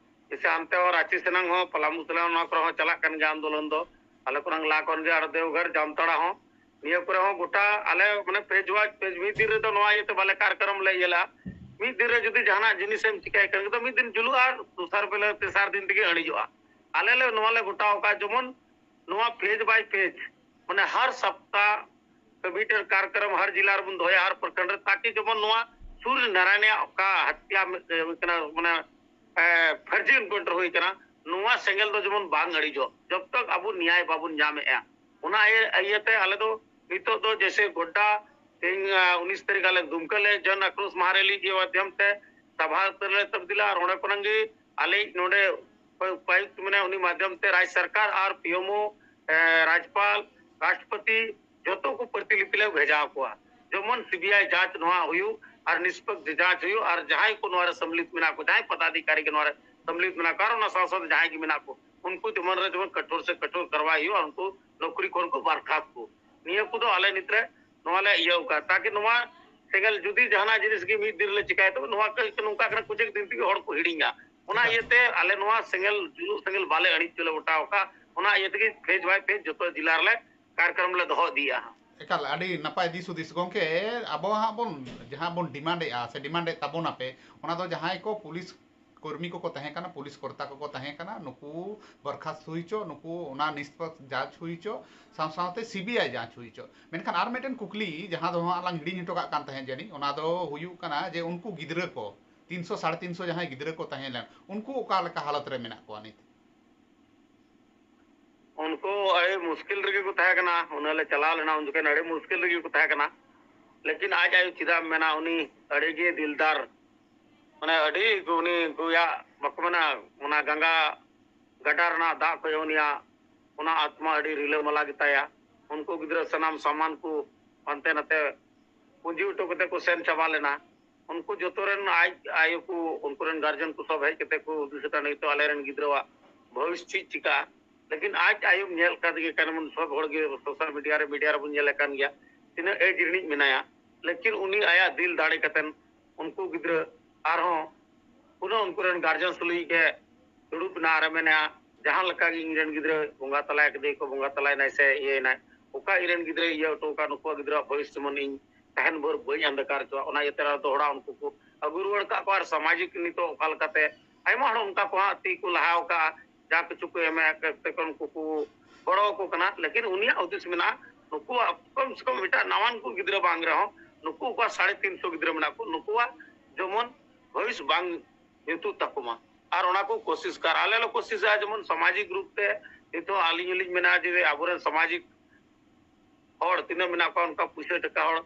ᱡᱮᱥᱮ ᱦᱟᱱᱛᱮ ᱦᱚᱸ ᱨᱟᱸᱪᱤ ᱥᱮᱱᱟᱝ ᱦᱚᱸ, ᱯᱟᱞᱟᱢᱩ ᱥᱮᱱᱟᱝ, ᱱᱚᱣᱟ ᱠᱚᱨᱮ ᱦᱚᱸ ᱪᱟᱞᱟᱜ ᱠᱟᱱ ᱜᱮᱭᱟ ᱟᱱᱫᱳᱞᱚᱱ ᱫᱚ᱾ ᱟᱞᱮ ᱠᱚᱨᱮᱱ ᱞᱟ ᱠᱷᱚᱱ ᱜᱮ, ᱟᱨ ᱫᱮᱣᱜᱷᱚᱨ, ᱡᱟᱢᱛᱟᱲᱟ ᱦᱚᱸ, ᱱᱤᱭᱟᱹ ᱠᱚᱨᱮ ᱦᱚᱸ ᱜᱚᱴᱟ ᱟᱞᱮ ᱢᱟᱱᱮ ᱯᱷᱮᱡᱽ ᱣᱟᱭᱤᱡ ᱯᱷᱮᱡᱽ, ᱢᱤᱫ ᱫᱤᱱ ᱨᱮᱫᱚ ᱱᱚᱣᱟ ᱤᱭᱟᱹᱛᱮ ᱵᱟᱞᱮ ᱠᱟᱨᱭᱚᱠᱨᱚᱢ ᱞᱮ ᱤᱭᱟᱹ ᱞᱮᱜᱼᱟ᱾ ᱢᱤᱫ ᱫᱤᱱ ᱨᱮ ᱡᱩᱫᱤ ᱡᱟᱦᱟᱱᱟᱜ ᱡᱤᱱᱤᱥ ᱮᱢ ᱪᱤᱠᱟᱹᱭ ᱠᱷᱟᱱ ᱫᱚ ᱢᱤᱫ ᱫᱤᱱ ᱡᱩᱞᱩᱜᱼᱟ, ᱟᱨ ᱫᱚᱥᱟᱨ ᱵᱮᱞᱟ ᱛᱮᱥᱟᱨ ᱫᱤᱱ ᱛᱮᱜᱮ ᱟᱹᱲᱤᱡᱚᱜᱼᱟ᱾ ᱟᱞᱮ ᱞᱮ ᱱᱚᱣᱟ ᱞᱮ ᱜᱚᱴᱟ ᱟᱠᱟᱫ, ᱡᱮᱢᱚᱱ ᱱᱚᱣᱟ ᱯᱷᱮᱡᱽ ᱵᱟᱭ ᱯᱷᱮᱡᱽ, ᱢᱟᱱᱮ ᱦᱟᱨ ᱥᱟᱯᱛᱟ ᱢᱤᱫᱴᱮᱱ ᱠᱟᱨᱭᱚᱠᱨᱚᱢ ᱦᱟᱨ ᱡᱤᱞᱟ ᱨᱮᱵᱚᱱ ᱫᱚᱦᱚᱭᱟ, ᱦᱟᱨ ᱯᱨᱚᱠᱷᱚᱸᱰ ᱨᱮ, ᱛᱟᱠᱤ ᱡᱮᱢᱚᱱ ᱱᱚᱣᱟ ᱥᱩᱨ ᱱᱟᱨᱟᱭᱚᱱᱤᱭᱟᱜ ᱚᱠᱟ ᱦᱟᱛᱭᱟ ᱢᱤᱫ, ᱦᱩᱭ ᱠᱟᱱᱟ, ᱢᱟᱱᱮ ᱮ, ᱯᱷᱟᱹᱨᱡᱤ ᱮᱱᱠᱟᱣᱩᱱᱴᱟᱨ ᱦᱩᱭ ᱠᱟᱱᱟ, ᱱᱚᱣᱟ ᱥᱮᱸᱜᱮᱞ ᱫᱚ ᱡᱮᱢᱚᱱ ᱵᱟᱝ ᱟᱹᱲᱤᱡᱚᱜ, ᱡᱚᱵ ᱛᱚᱠ ᱟᱵᱚ ᱱᱮᱭᱟᱭ ᱵᱟᱵᱚᱱ ᱧᱟᱢᱮᱜᱼᱟ᱾ ᱚᱱᱟ ᱤᱭᱟᱹ-, ᱤᱭᱟᱹᱛᱮ ᱟᱞᱮ ᱫᱚ ᱱᱤᱛᱚᱜ ᱫᱚ ᱡᱮᱥᱮ ᱜᱚᱰᱰᱟ, ᱛᱮᱦᱮᱧ, ᱟ, ᱩᱱᱤᱥ ᱛᱟᱹᱨᱤᱠᱷ ᱟᱞᱮ ᱫᱩᱢᱠᱟ ᱞᱮ ᱡᱚᱱ ᱟᱠᱨᱳᱥ ᱢᱟᱦᱟ ᱨᱮᱞᱤ ᱤᱭᱟᱹ ᱢᱟᱫᱽᱫᱷᱚᱢ ᱛᱮ ᱥᱟᱵᱷᱟ ᱩᱛᱟᱹᱨ ᱞᱮ ᱛᱚᱵᱫᱤᱞᱟ, ᱟᱨ ᱚᱸᱰᱮ ᱠᱷᱚᱱᱟᱜ ᱜᱮ ᱟᱞᱮ ᱱᱚᱰᱮ ᱩᱯᱟᱭᱩᱠᱛ ᱢᱮᱱᱟᱭᱟ, ᱩᱱᱤ ᱢᱟᱫᱽᱫᱷᱚᱢ ᱛᱮ ᱨᱟᱡᱽ ᱥᱚᱨᱠᱟᱨ ᱟᱨ ᱯᱤ ᱮᱢ ᱳ, ᱮ, ᱨᱟᱡᱽᱯᱟᱞ, ᱨᱟᱥᱴᱨᱚᱯᱚᱛᱤ, ᱡᱚᱛᱚ ᱠᱚ ᱯᱨᱚᱛᱤᱞᱤᱯᱤ ᱞᱮ ᱵᱷᱮᱡᱟ ᱟᱠᱚᱣᱟ, ᱡᱮᱢᱚᱱ ᱥᱤ ᱵᱤ ᱟᱭ ᱡᱟᱸᱪ ᱱᱚᱣᱟ ᱦᱩᱭᱩᱜ ᱟᱨ ᱱᱤᱥᱯᱚᱠᱷ ᱡᱟᱸᱪ ᱦᱩᱭᱩᱜ, ᱟᱨ ᱡᱟᱦᱟᱸᱭ ᱠᱚ ᱱᱚᱣᱟ ᱨᱮ ᱥᱚᱢᱢᱤᱞᱤᱛ ᱢᱮᱱᱟᱜ ᱠᱚ, ᱡᱟᱦᱟᱸᱭ ᱯᱚᱫᱟᱫᱷᱤᱠᱟᱨᱤ ᱜᱮ ᱱᱚᱣᱟ ᱨᱮ ᱥᱚᱢᱢᱤᱞᱤᱛ ᱢᱮᱱᱟᱜ ᱠᱚ, ᱟᱨ ᱚᱱᱟ ᱥᱟᱶ ᱥᱟᱶᱛᱮ ᱡᱟᱦᱟᱸᱭ ᱜᱮ ᱢᱮᱱᱟᱜ ᱠᱚ, ᱩᱱᱠᱩ ᱡᱮᱢᱚᱱ ᱨᱮ ᱡᱮᱢᱚᱱ ᱠᱚᱴᱷᱳᱨ ᱥᱮ ᱠᱚᱴᱷᱳᱨ ᱠᱟᱨᱣᱟᱭ ᱦᱩᱭᱩᱜᱼᱟ, ᱩᱱᱠᱩ ᱱᱚᱠᱨᱤ ᱠᱷᱚᱱ ᱠᱚ ᱵᱟᱨᱠᱷᱟᱥᱛ ᱠᱚ᱾ ᱱᱤᱭᱟᱹ ᱠᱚᱫᱚ ᱟᱞᱮ ᱱᱤᱛ ᱨᱮ ᱱᱚᱣᱟ ᱞᱮ ᱤᱭᱟᱹ ᱟᱠᱟᱫ, ᱛᱟᱠᱤ ᱱᱚᱣᱟ ᱥᱮᱸᱜᱮᱞ ᱡᱩᱫᱤ ᱡᱟᱦᱟᱱᱟᱜ ᱡᱤᱱᱤᱥ ᱜᱮ ᱢᱤᱫ ᱫᱤᱱ ᱨᱮᱞᱮ ᱪᱤᱠᱟᱭᱟ, ᱛᱚᱵᱮ ᱱᱚᱣᱟ ᱠᱚ ᱱᱚᱝᱠᱟ ᱠᱟᱱᱟ, ᱠᱩᱪᱮᱠ ᱫᱤᱱ ᱛᱮᱜᱮ ᱦᱚᱲ ᱠᱚ ᱦᱤᱲᱤᱧᱟ᱾ ᱚᱱᱟ ᱮᱠᱟᱞ᱾ ᱤᱭᱟᱹᱛᱮ ᱟᱞᱮ ᱱᱚᱣᱟ ᱥᱮᱸᱜᱮᱞ ᱡᱩᱞᱩᱜ ᱥᱮᱸᱜᱮᱞ ᱵᱟᱞᱮ ᱟᱹᱲᱤᱡ ᱦᱚᱪᱚ ᱞᱮ ᱜᱚᱴᱟ ᱟᱠᱟᱫ᱾ ᱚᱱᱟ ᱤᱭᱟᱹ ᱛᱮᱜᱮ ᱯᱷᱮᱡᱽ ᱵᱟᱭ ᱯᱷᱮᱡᱽ ᱡᱚᱛᱚ ᱡᱮᱞᱟ ᱨᱮᱞᱮ ᱠᱟᱨᱭᱚᱠᱨᱚᱢ ᱞᱮ ᱫᱚᱦᱚ ᱤᱫᱤᱭᱮᱫᱼᱟ ᱦᱟᱸᱜ᱾ ᱮᱠᱟᱞ, ᱟᱹᱰᱤ ᱱᱟᱯᱟᱭ ᱫᱤᱥ ᱦᱩᱫᱤᱥ ᱜᱚᱢᱠᱮ᱾ ᱟᱵᱚ ᱦᱟᱸᱜ ᱵᱚᱱ, ᱡᱟᱦᱟᱸ ᱵᱚᱱ ᱰᱤᱢᱟᱱᱰᱮᱜᱼᱟ ᱥᱮ ᱰᱤᱢᱟᱱᱰᱮᱫ ᱛᱟᱵᱚᱱᱟᱯᱮ, ᱚᱱᱟ ᱫᱚ ᱡᱟᱦᱟᱸᱭ ᱠᱚ ᱯᱩᱞᱤᱥ ᱠᱚᱨᱢᱤ ᱠᱚᱠᱚ ᱛᱟᱦᱮᱸ ᱠᱟᱱᱟ, ᱯᱩᱞᱤᱥ ᱠᱚᱨᱛᱟ ᱠᱚᱠᱚ ᱛᱟᱦᱮᱸ ᱠᱟᱱᱟ, ᱱᱩᱠᱩ ᱵᱚᱨᱠᱷᱟᱥᱛ ᱦᱩᱭ ᱦᱚᱪᱚ, ᱱᱩᱠᱩ ᱚᱱᱟ ᱱᱤᱥᱯᱚᱠᱷ ᱡᱟᱸᱪ ᱦᱩᱭ ᱦᱚᱪᱚ, ᱥᱟᱶ ᱥᱟᱶᱛᱮ ᱥᱤ ᱵᱤ ᱟᱭ ᱡᱟᱸᱪ ᱦᱩᱭ ᱦᱚᱪᱚ᱾ ᱢᱮᱱᱠᱷᱟᱱ ᱟᱨ ᱢᱤᱫᱴᱮᱱ ᱠᱩᱠᱞᱤ, ᱡᱟᱦᱟᱸ ᱫᱚ ᱦᱟᱸᱜ ᱞᱟᱝ ᱦᱤᱲᱤᱧ ᱦᱚᱴᱚ ᱠᱟᱜ ᱠᱟᱱ ᱛᱟᱦᱮᱸᱫ ᱡᱟᱹᱱᱤᱡ, ᱚᱱᱟ ᱫᱚ ᱦᱩᱭᱩᱜ ᱠᱟᱱᱟ ᱡᱮ ᱩᱱᱠᱩ ᱜᱤᱫᱽᱨᱟᱹ ᱠᱚ, ᱛᱤᱱᱥᱚ ᱥᱟᱲᱮ ᱛᱤᱱᱥᱚ ᱡᱟᱦᱟᱸᱭ ᱜᱤᱫᱽᱨᱟᱹ ᱠᱚ ᱛᱟᱦᱮᱸ ᱞᱮᱱ, ᱩᱱᱠᱩ ᱚᱠᱟ ᱞᱮᱠᱟ ᱦᱟᱞᱚᱛ ᱨᱮ ᱢᱮᱱᱟᱜ ᱠᱚᱣᱟ ᱱᱤᱛ? ᱩᱱᱠᱩ ᱟᱹᱰᱤ ᱢᱩᱥᱠᱤᱞ ᱨᱮᱜᱮ ᱠᱚ ᱛᱟᱦᱮᱸ ᱠᱟᱱᱟ᱾ ᱩᱱᱟᱹᱜ ᱞᱮ ᱪᱟᱞᱟᱣ ᱞᱮᱱᱟ, ᱩᱱ ᱡᱚᱠᱷᱚᱱ ᱟᱹᱰᱤ ᱢᱩᱥᱠᱤᱞ ᱨᱮᱜᱮ ᱠᱚ ᱛᱟᱦᱮᱸ ᱠᱟᱱᱟ᱾ ᱞᱮᱠᱤᱱ ᱟᱡ ᱟᱭᱳ ᱪᱮᱫᱟᱜ ᱮᱢ ᱢᱮᱱᱟ, ᱩᱱᱤ ᱟᱹᱰᱤ ᱜᱮ ᱫᱤᱞᱫᱟᱨ, ᱢᱟᱱᱮ ᱟᱹᱰᱤ ᱩᱱᱤ ᱜᱚᱭᱟ, ᱵᱟᱠᱚ ᱢᱮᱱᱟ, ᱚᱱᱟ ᱜᱟᱸᱜᱟ ᱜᱟᱰᱟ ᱨᱮᱱᱟᱜ ᱫᱟᱜ ᱠᱷᱚᱱ ᱩᱱᱤᱭᱟᱜ ᱚᱱᱟ ᱟᱛᱢᱟ ᱟᱹᱰᱤ ᱨᱤᱞᱟᱹᱢᱟᱞᱟ ᱜᱮᱛᱟᱭᱟ᱾ ᱩᱱᱠᱩ ᱜᱤᱫᱽᱨᱟᱹ ᱥᱟᱱᱟᱢ ᱥᱟᱢᱟᱱ ᱠᱚ ᱦᱟᱱᱛᱮ ᱱᱟᱛᱮ ᱯᱩᱸᱡᱤ ᱦᱚᱴᱚ ᱠᱟᱛᱮ ᱠᱚ ᱥᱮᱱ ᱪᱟᱵᱟ ᱞᱮᱱᱟ᱾ ᱩᱱᱠᱩ ᱡᱚᱛᱚ ᱨᱮᱱ ᱟᱡ ᱟᱭᱳ ᱠᱚ, ᱩᱱᱠᱩ ᱨᱮᱱ ᱜᱟᱨᱡᱮᱱ ᱠᱚ ᱥᱚᱵ ᱦᱮᱡ ᱠᱟᱛᱮ ᱠᱚ ᱦᱩᱫᱤᱥ ᱮᱫᱟ, ᱱᱤᱛᱚᱜ ᱟᱞᱮ ᱨᱮᱱ ᱜᱤᱫᱽᱨᱟᱹᱣᱟᱜ ᱵᱷᱚᱵᱤᱥ ᱪᱮᱫ ᱪᱤᱠᱟᱹᱜᱼᱟ? ᱞᱮᱠᱤᱱ ᱟᱡ ᱟᱭᱳᱢ ᱧᱮᱞ ᱠᱟᱫ ᱜᱮ ᱠᱟᱱᱟ, ᱵᱚᱱ ᱥᱚᱵ ᱦᱚᱲ ᱜᱮ ᱥᱳᱥᱟᱞ ᱢᱤᱰᱤᱭᱟ ᱨᱮ, ᱢᱤᱰᱤᱭᱟ ᱨᱮᱵᱚᱱ ᱧᱮᱞᱮᱫ ᱠᱟᱱ ᱜᱮᱭᱟ, ᱛᱤᱱᱟᱹᱜ ᱮᱡᱽ ᱨᱤᱱᱤᱡ ᱢᱮᱱᱟᱭᱟ᱾ ᱞᱮᱠᱤᱱ ᱩᱱᱤ ᱟᱭᱟᱜ ᱫᱤᱞ ᱫᱟᱲᱮ ᱠᱟᱛᱮᱱ ᱩᱱᱠᱩ ᱜᱤᱫᱽᱨᱟᱹ ᱟᱨᱦᱚᱸ ᱯᱩᱱᱟᱹ ᱩᱱᱠᱩ ᱨᱮᱱ ᱜᱟᱨᱡᱮᱱ ᱥᱩᱞᱩᱡ ᱜᱮ ᱫᱩᱲᱩᱵ ᱮᱱᱟ ᱟᱨᱮ ᱢᱮᱱᱟ, ᱡᱟᱦᱟᱸ ᱞᱮᱠᱟ ᱜᱮ ᱤᱧ ᱨᱮᱱ ᱜᱤᱫᱽᱨᱟᱹ ᱵᱚᱸᱜᱟ ᱛᱟᱞᱟᱭ ᱠᱮᱫᱮ ᱠᱚ, ᱵᱚᱸᱜᱟ ᱛᱟᱞᱟᱭᱱᱟᱭ ᱥᱮ ᱤᱭᱟᱹᱭᱱᱟᱭ, ᱚᱠᱟ ᱤᱧ ᱨᱮᱱ ᱜᱤᱫᱽᱨᱟᱹᱭ ᱤᱭᱟᱹ ᱦᱚᱴᱚ ᱟᱠᱟᱫ, ᱱᱩᱠᱩᱣᱟᱜ ᱜᱤᱫᱽᱨᱟᱹᱣᱟᱜ ᱵᱷᱚᱵᱤᱥ ᱡᱮᱢᱚᱱ ᱤᱧ ᱛᱟᱦᱮᱱ ᱵᱷᱳᱨ ᱵᱟᱹᱧ ᱟᱱᱫᱷᱟᱠᱟᱨ ᱦᱚᱪᱚᱣᱟᱜ, ᱚᱱᱟ ᱤᱭᱟᱹᱛᱮ ᱟᱨ ᱫᱚᱦᱲᱟ ᱩᱱᱠᱩ ᱠᱚ ᱟᱹᱜᱩ ᱨᱩᱣᱟᱹᱲ ᱠᱟᱜ ᱠᱚᱣᱟ᱾ ᱟᱨ ᱥᱟᱢᱟᱡᱤᱠ ᱱᱤᱛᱚᱜ ᱚᱠᱟ ᱞᱮᱠᱟᱛᱮ ᱟᱭᱢᱟ ᱦᱚᱲ ᱚᱱᱠᱟ ᱠᱚ ᱦᱟᱸᱜ ᱛᱤ ᱠᱚ ᱞᱟᱦᱟ ᱟᱠᱟᱜᱼᱟ, ᱡᱟ ᱠᱤᱪᱷᱩ ᱠᱚ ᱮᱢᱮᱫ ᱠᱟᱛᱮ ᱠᱚ ᱩᱱᱠᱩ ᱠᱚ ᱜᱚᱲᱚ ᱟᱠᱚ ᱠᱟᱱᱟ, ᱞᱮᱠᱤᱱ ᱩᱱᱤᱭᱟᱜ ᱦᱩᱫᱤᱥ ᱢᱮᱱᱟᱜᱼᱟ ᱱᱩᱠᱩᱣᱟᱜ ᱠᱚᱢ ᱥᱮ ᱠᱚᱢ ᱮᱴᱟᱜ ᱱᱟᱣᱟᱱ ᱠᱚ ᱜᱤᱫᱽᱨᱟᱹ ᱵᱟᱝ ᱨᱮᱦᱚᱸ ᱱᱩᱠᱩ ᱚᱠᱟ ᱥᱟᱲᱮ ᱛᱤᱱ ᱥᱚ ᱜᱤᱫᱽᱨᱟᱹ ᱢᱮᱱᱟᱜ ᱠᱚ, ᱱᱩᱠᱩᱣᱟᱜ ᱡᱮᱢᱚᱱ ᱵᱷᱚᱵᱤᱥ ᱵᱟᱝ ᱧᱩᱛᱩᱜ ᱛᱟᱠᱚ ᱢᱟ᱾ ᱟᱨ ᱚᱱᱟ ᱠᱚ ᱠᱳᱥᱤᱥ ᱠᱟᱨ, ᱟᱞᱮ ᱞᱮ ᱠᱳᱥᱤᱥᱟ ᱡᱮᱢᱚᱱ ᱥᱟᱢᱟᱡᱤᱠ ᱨᱩᱯ ᱛᱮ᱾ ᱱᱤᱛᱚᱜ ᱟᱹᱞᱤᱧ ᱦᱚᱸᱞᱤᱧ ᱢᱮᱱᱟ ᱡᱮ ᱟᱵᱚᱨᱮᱱ ᱥᱟᱢᱟᱡᱤᱠ ᱦᱚᱲ ᱛᱤᱱᱟᱹᱜ ᱢᱮᱱᱟᱜ ᱠᱚᱣᱟ, ᱚᱱᱠᱟ ᱯᱩᱭᱥᱟᱹ ᱴᱟᱠᱟ ᱦᱚᱲ,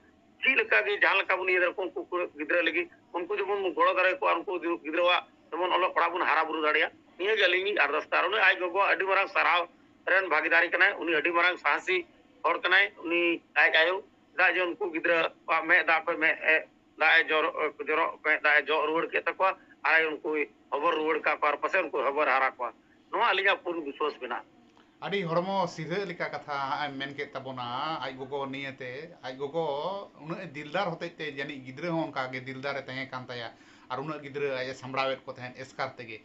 ᱪᱮᱫ ᱞᱮᱠᱟ ᱜᱮ ᱡᱟᱦᱟᱸ ᱞᱮᱠᱟ ᱵᱚᱱ ᱤᱭᱟᱹ ᱫᱟᱲᱮᱭᱟᱜ, ᱩᱱᱠᱩ ᱠᱚ ᱜᱤᱫᱽᱨᱟᱹ ᱞᱟᱹᱜᱤᱫ ᱩᱱᱠᱩ ᱡᱮᱢᱚᱱ ᱵᱚᱱ ᱜᱚᱲᱚ ᱫᱟᱲᱮ ᱠᱚᱣᱟ, ᱩᱱᱠᱩ ᱜᱤᱫᱽᱨᱟᱹᱣᱟᱜ ᱡᱮᱢᱚᱱ ᱚᱞᱚᱜ ᱯᱟᱲᱦᱟᱜ ᱵᱚᱱ ᱦᱟᱨᱟ ᱵᱩᱨᱩ ᱫᱟᱲᱮᱭᱟᱜ, ᱱᱤᱭᱟᱹ ᱜᱮ ᱟᱹᱞᱤᱧ ᱞᱤᱧ ᱟᱨᱫᱟᱥ ᱫᱟ᱾ ᱟᱨ ᱩᱱᱤ ᱟᱡ ᱜᱚᱜᱚ ᱟᱹᱰᱤ ᱢᱟᱨᱟᱝ ᱥᱟᱨᱦᱟᱣ ᱨᱮᱱ ᱵᱷᱟᱜᱤᱫᱟᱨᱤ ᱠᱟᱱᱟᱭ, ᱩᱱᱤ ᱟᱹᱰᱤ ᱢᱟᱨᱟᱝ ᱥᱟᱦᱥᱤ ᱦᱚᱲ ᱠᱟᱱᱟᱭ, ᱩᱱᱤ ᱟᱡ ᱟᱭᱳ᱾ ᱪᱮᱫᱟᱜ ᱡᱮ ᱩᱱᱠᱩ ᱜᱤᱫᱽᱨᱟᱹ ᱠᱚᱣᱟᱜ ᱢᱮᱫ ᱫᱟᱜ ᱠᱷᱚᱱ ᱢᱮᱫ ᱮ ᱫᱟᱜ ᱮ ᱡᱚᱨᱚ, ᱡᱚᱨᱚᱜ, ᱢᱮᱫ ᱫᱟᱜ ᱮ ᱡᱚᱜ ᱨᱩᱣᱟᱹᱲ ᱠᱮᱫ ᱛᱟᱠᱚᱣᱟ, ᱟᱨ ᱩᱱᱠᱩᱭ ᱦᱚᱵᱚᱨ ᱨᱩᱣᱟᱹᱲ ᱠᱟᱜ ᱠᱚᱣᱟ, ᱟᱨ ᱯᱟᱥᱮᱡ ᱩᱱᱠᱩᱭ ᱦᱚᱵᱚᱨ ᱦᱟᱨᱟ ᱠᱚᱣᱟ᱾ ᱱᱚᱣᱟ ᱟᱹᱞᱤᱧᱟᱜ ᱯᱩᱨᱱ ᱵᱤᱥᱣᱟᱥ ᱢᱮᱱᱟᱜᱼᱟ᱾ ᱟᱹᱰᱤ ᱦᱚᱲᱢᱚ ᱥᱤᱨᱦᱟᱹ ᱞᱮᱠᱟ ᱠᱟᱛᱷᱟ ᱦᱟᱸᱜ ᱮᱢ ᱢᱮᱱ ᱠᱮᱫ ᱛᱟᱵᱚᱱᱟ᱾ ᱟᱡ ᱜᱚᱜᱚ ᱱᱤᱭᱟᱹᱛᱮ, ᱟᱡ ᱜᱚᱜᱚ ᱩᱱᱟᱹᱜ ᱮ ᱫᱤᱞᱫᱟᱨ ᱦᱚᱛᱮᱡ ᱛᱮ ᱡᱟᱹᱱᱤᱡ ᱜᱤᱫᱽᱨᱟᱹ ᱦᱚᱸ ᱚᱱᱠᱟ ᱜᱮ ᱫᱤᱞᱫᱟᱨ ᱮ ᱛᱟᱦᱮᱸ ᱠᱟᱱ ᱛᱟᱭᱟ, ᱟᱨ ᱩᱱᱟᱹᱜ ᱜᱤᱫᱽᱨᱟᱹ ᱟᱡ ᱮ ᱥᱟᱢᱵᱲᱟᱣᱮᱫ ᱠᱚ ᱛᱟᱦᱮᱸᱫ ᱮᱥᱠᱟᱨ ᱛᱮᱜᱮ᱾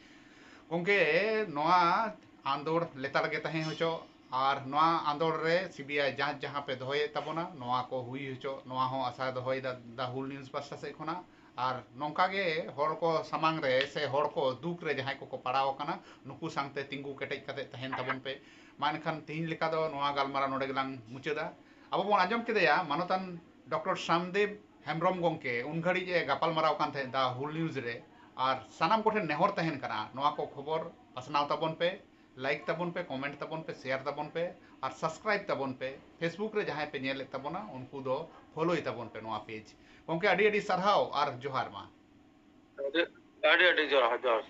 ᱜᱚᱢᱠᱮ, ᱱᱚᱣᱟ ᱟᱸᱫᱳᱲ ᱞᱮᱛᱟᱲ ᱜᱮ ᱛᱟᱦᱮᱸ ᱦᱚᱪᱚᱜ, ᱟᱨ ᱱᱚᱣᱟ ᱟᱸᱫᱳᱲ ᱨᱮ ᱥᱤ ᱵᱤ ᱟᱭ ᱡᱟᱸᱪ ᱡᱟᱦᱟᱸ ᱯᱮ ᱫᱚᱦᱚᱭᱮᱫ ᱛᱟᱵᱚᱱᱟ, ᱱᱚᱣᱟ ᱠᱚ ᱦᱩᱭ ᱦᱚᱪᱚᱜ, ᱱᱚᱣᱟ ᱦᱚᱸ ᱟᱥᱟ ᱫᱚᱦᱚᱭᱮᱫᱟ ᱫᱟ ᱦᱩᱞ ᱱᱤᱭᱩᱡᱽ ᱯᱟᱥᱴᱟ ᱥᱮᱫ ᱠᱷᱚᱱᱟᱜ᱾ ᱟᱨ ᱱᱚᱝᱠᱟ ᱜᱮ ᱦᱚᱲ ᱠᱚ ᱥᱟᱢᱟᱝ ᱨᱮ ᱥᱮ ᱦᱚᱲ ᱠᱚ ᱫᱩᱠ ᱨᱮ ᱡᱟᱦᱟᱸᱭ ᱠᱚᱠᱚ ᱯᱟᱲᱟᱣ ᱟᱠᱟᱱᱟ, ᱱᱩᱠᱩ ᱥᱟᱶᱛᱮ ᱛᱤᱸᱜᱩ ᱠᱮᱴᱮᱡ ᱠᱟᱛᱮ ᱛᱟᱦᱮᱱ ᱛᱟᱵᱚᱱ ᱯᱮ᱾ ᱢᱟ ᱮᱱᱠᱷᱟᱱ ᱛᱮᱦᱮᱧ ᱞᱮᱠᱟ ᱫᱚ ᱱᱚᱣᱟ ᱜᱟᱞᱢᱟᱨᱟᱣ ᱱᱚᱰᱮ ᱜᱮᱞᱟᱝ ᱢᱩᱪᱟᱹᱫᱟ᱾ ᱟᱵᱚ ᱵᱚᱱ ᱟᱸᱡᱚᱢ ᱠᱮᱫᱮᱭᱟ ᱢᱟᱱᱚᱛᱟᱱ ᱰᱚᱠᱴᱚᱨ ᱥᱟᱢᱫᱮᱵ ᱦᱮᱢᱵᱨᱚᱢ ᱜᱚᱢᱠᱮ ᱩᱱ ᱜᱷᱟᱹᱲᱤᱡ ᱮ ᱜᱟᱯᱟᱞᱢᱟᱨᱟᱣ ᱠᱟᱱ ᱛᱟᱦᱮᱸᱫ ᱫᱟ ᱦᱩᱞ ᱱᱤᱭᱩᱡᱽ ᱨᱮ᱾ ᱟᱨ ᱥᱟᱱᱟᱢ ᱠᱚᱴᱷᱮᱱ ᱱᱮᱦᱚᱨ ᱛᱟᱦᱮᱱ ᱠᱟᱱᱟ, ᱱᱚᱣᱟ ᱠᱚ ᱠᱷᱚᱵᱚᱨ ᱯᱟᱥᱱᱟᱣ ᱛᱟᱵᱚᱱ ᱯᱮ, ᱞᱟᱭᱤᱠ ᱛᱟᱵᱚᱱ ᱯᱮ, ᱠᱚᱢᱮᱱᱴ ᱛᱟᱵᱚᱱ ᱯᱮ, ᱥᱮᱭᱟᱨ ᱛᱟᱵᱚᱱ ᱯᱮ, ᱟᱨ ᱥᱟᱵᱥᱠᱨᱟᱭᱤᱵ ᱛᱟᱵᱚᱱ ᱯᱮ᱾ ᱯᱷᱮᱥᱵᱩᱠ ᱨᱮ ᱡᱟᱦᱟᱸᱭ ᱯᱮ ᱧᱮᱞᱮᱫ ᱛᱟᱵᱚᱱᱟ, ᱩᱱᱠᱩ ᱫᱚ ᱯᱷᱚᱞᱳᱭ ᱛᱟᱵᱚᱱ ᱯᱮ ᱱᱚᱣᱟ ᱯᱮᱡᱽ᱾ ᱜᱚᱢᱠᱮ, ᱟᱹᱰᱤ ᱟᱹᱰᱤ ᱥᱟᱨᱦᱟᱣ ᱟᱨ ᱡᱚᱦᱟᱨ ᱢᱟ᱾ ᱟᱹᱰᱤ, ᱟᱹᱰᱤ ᱟᱹᱰᱤ ᱡᱚᱦᱟᱨ, ᱡᱚᱦᱟᱨ᱾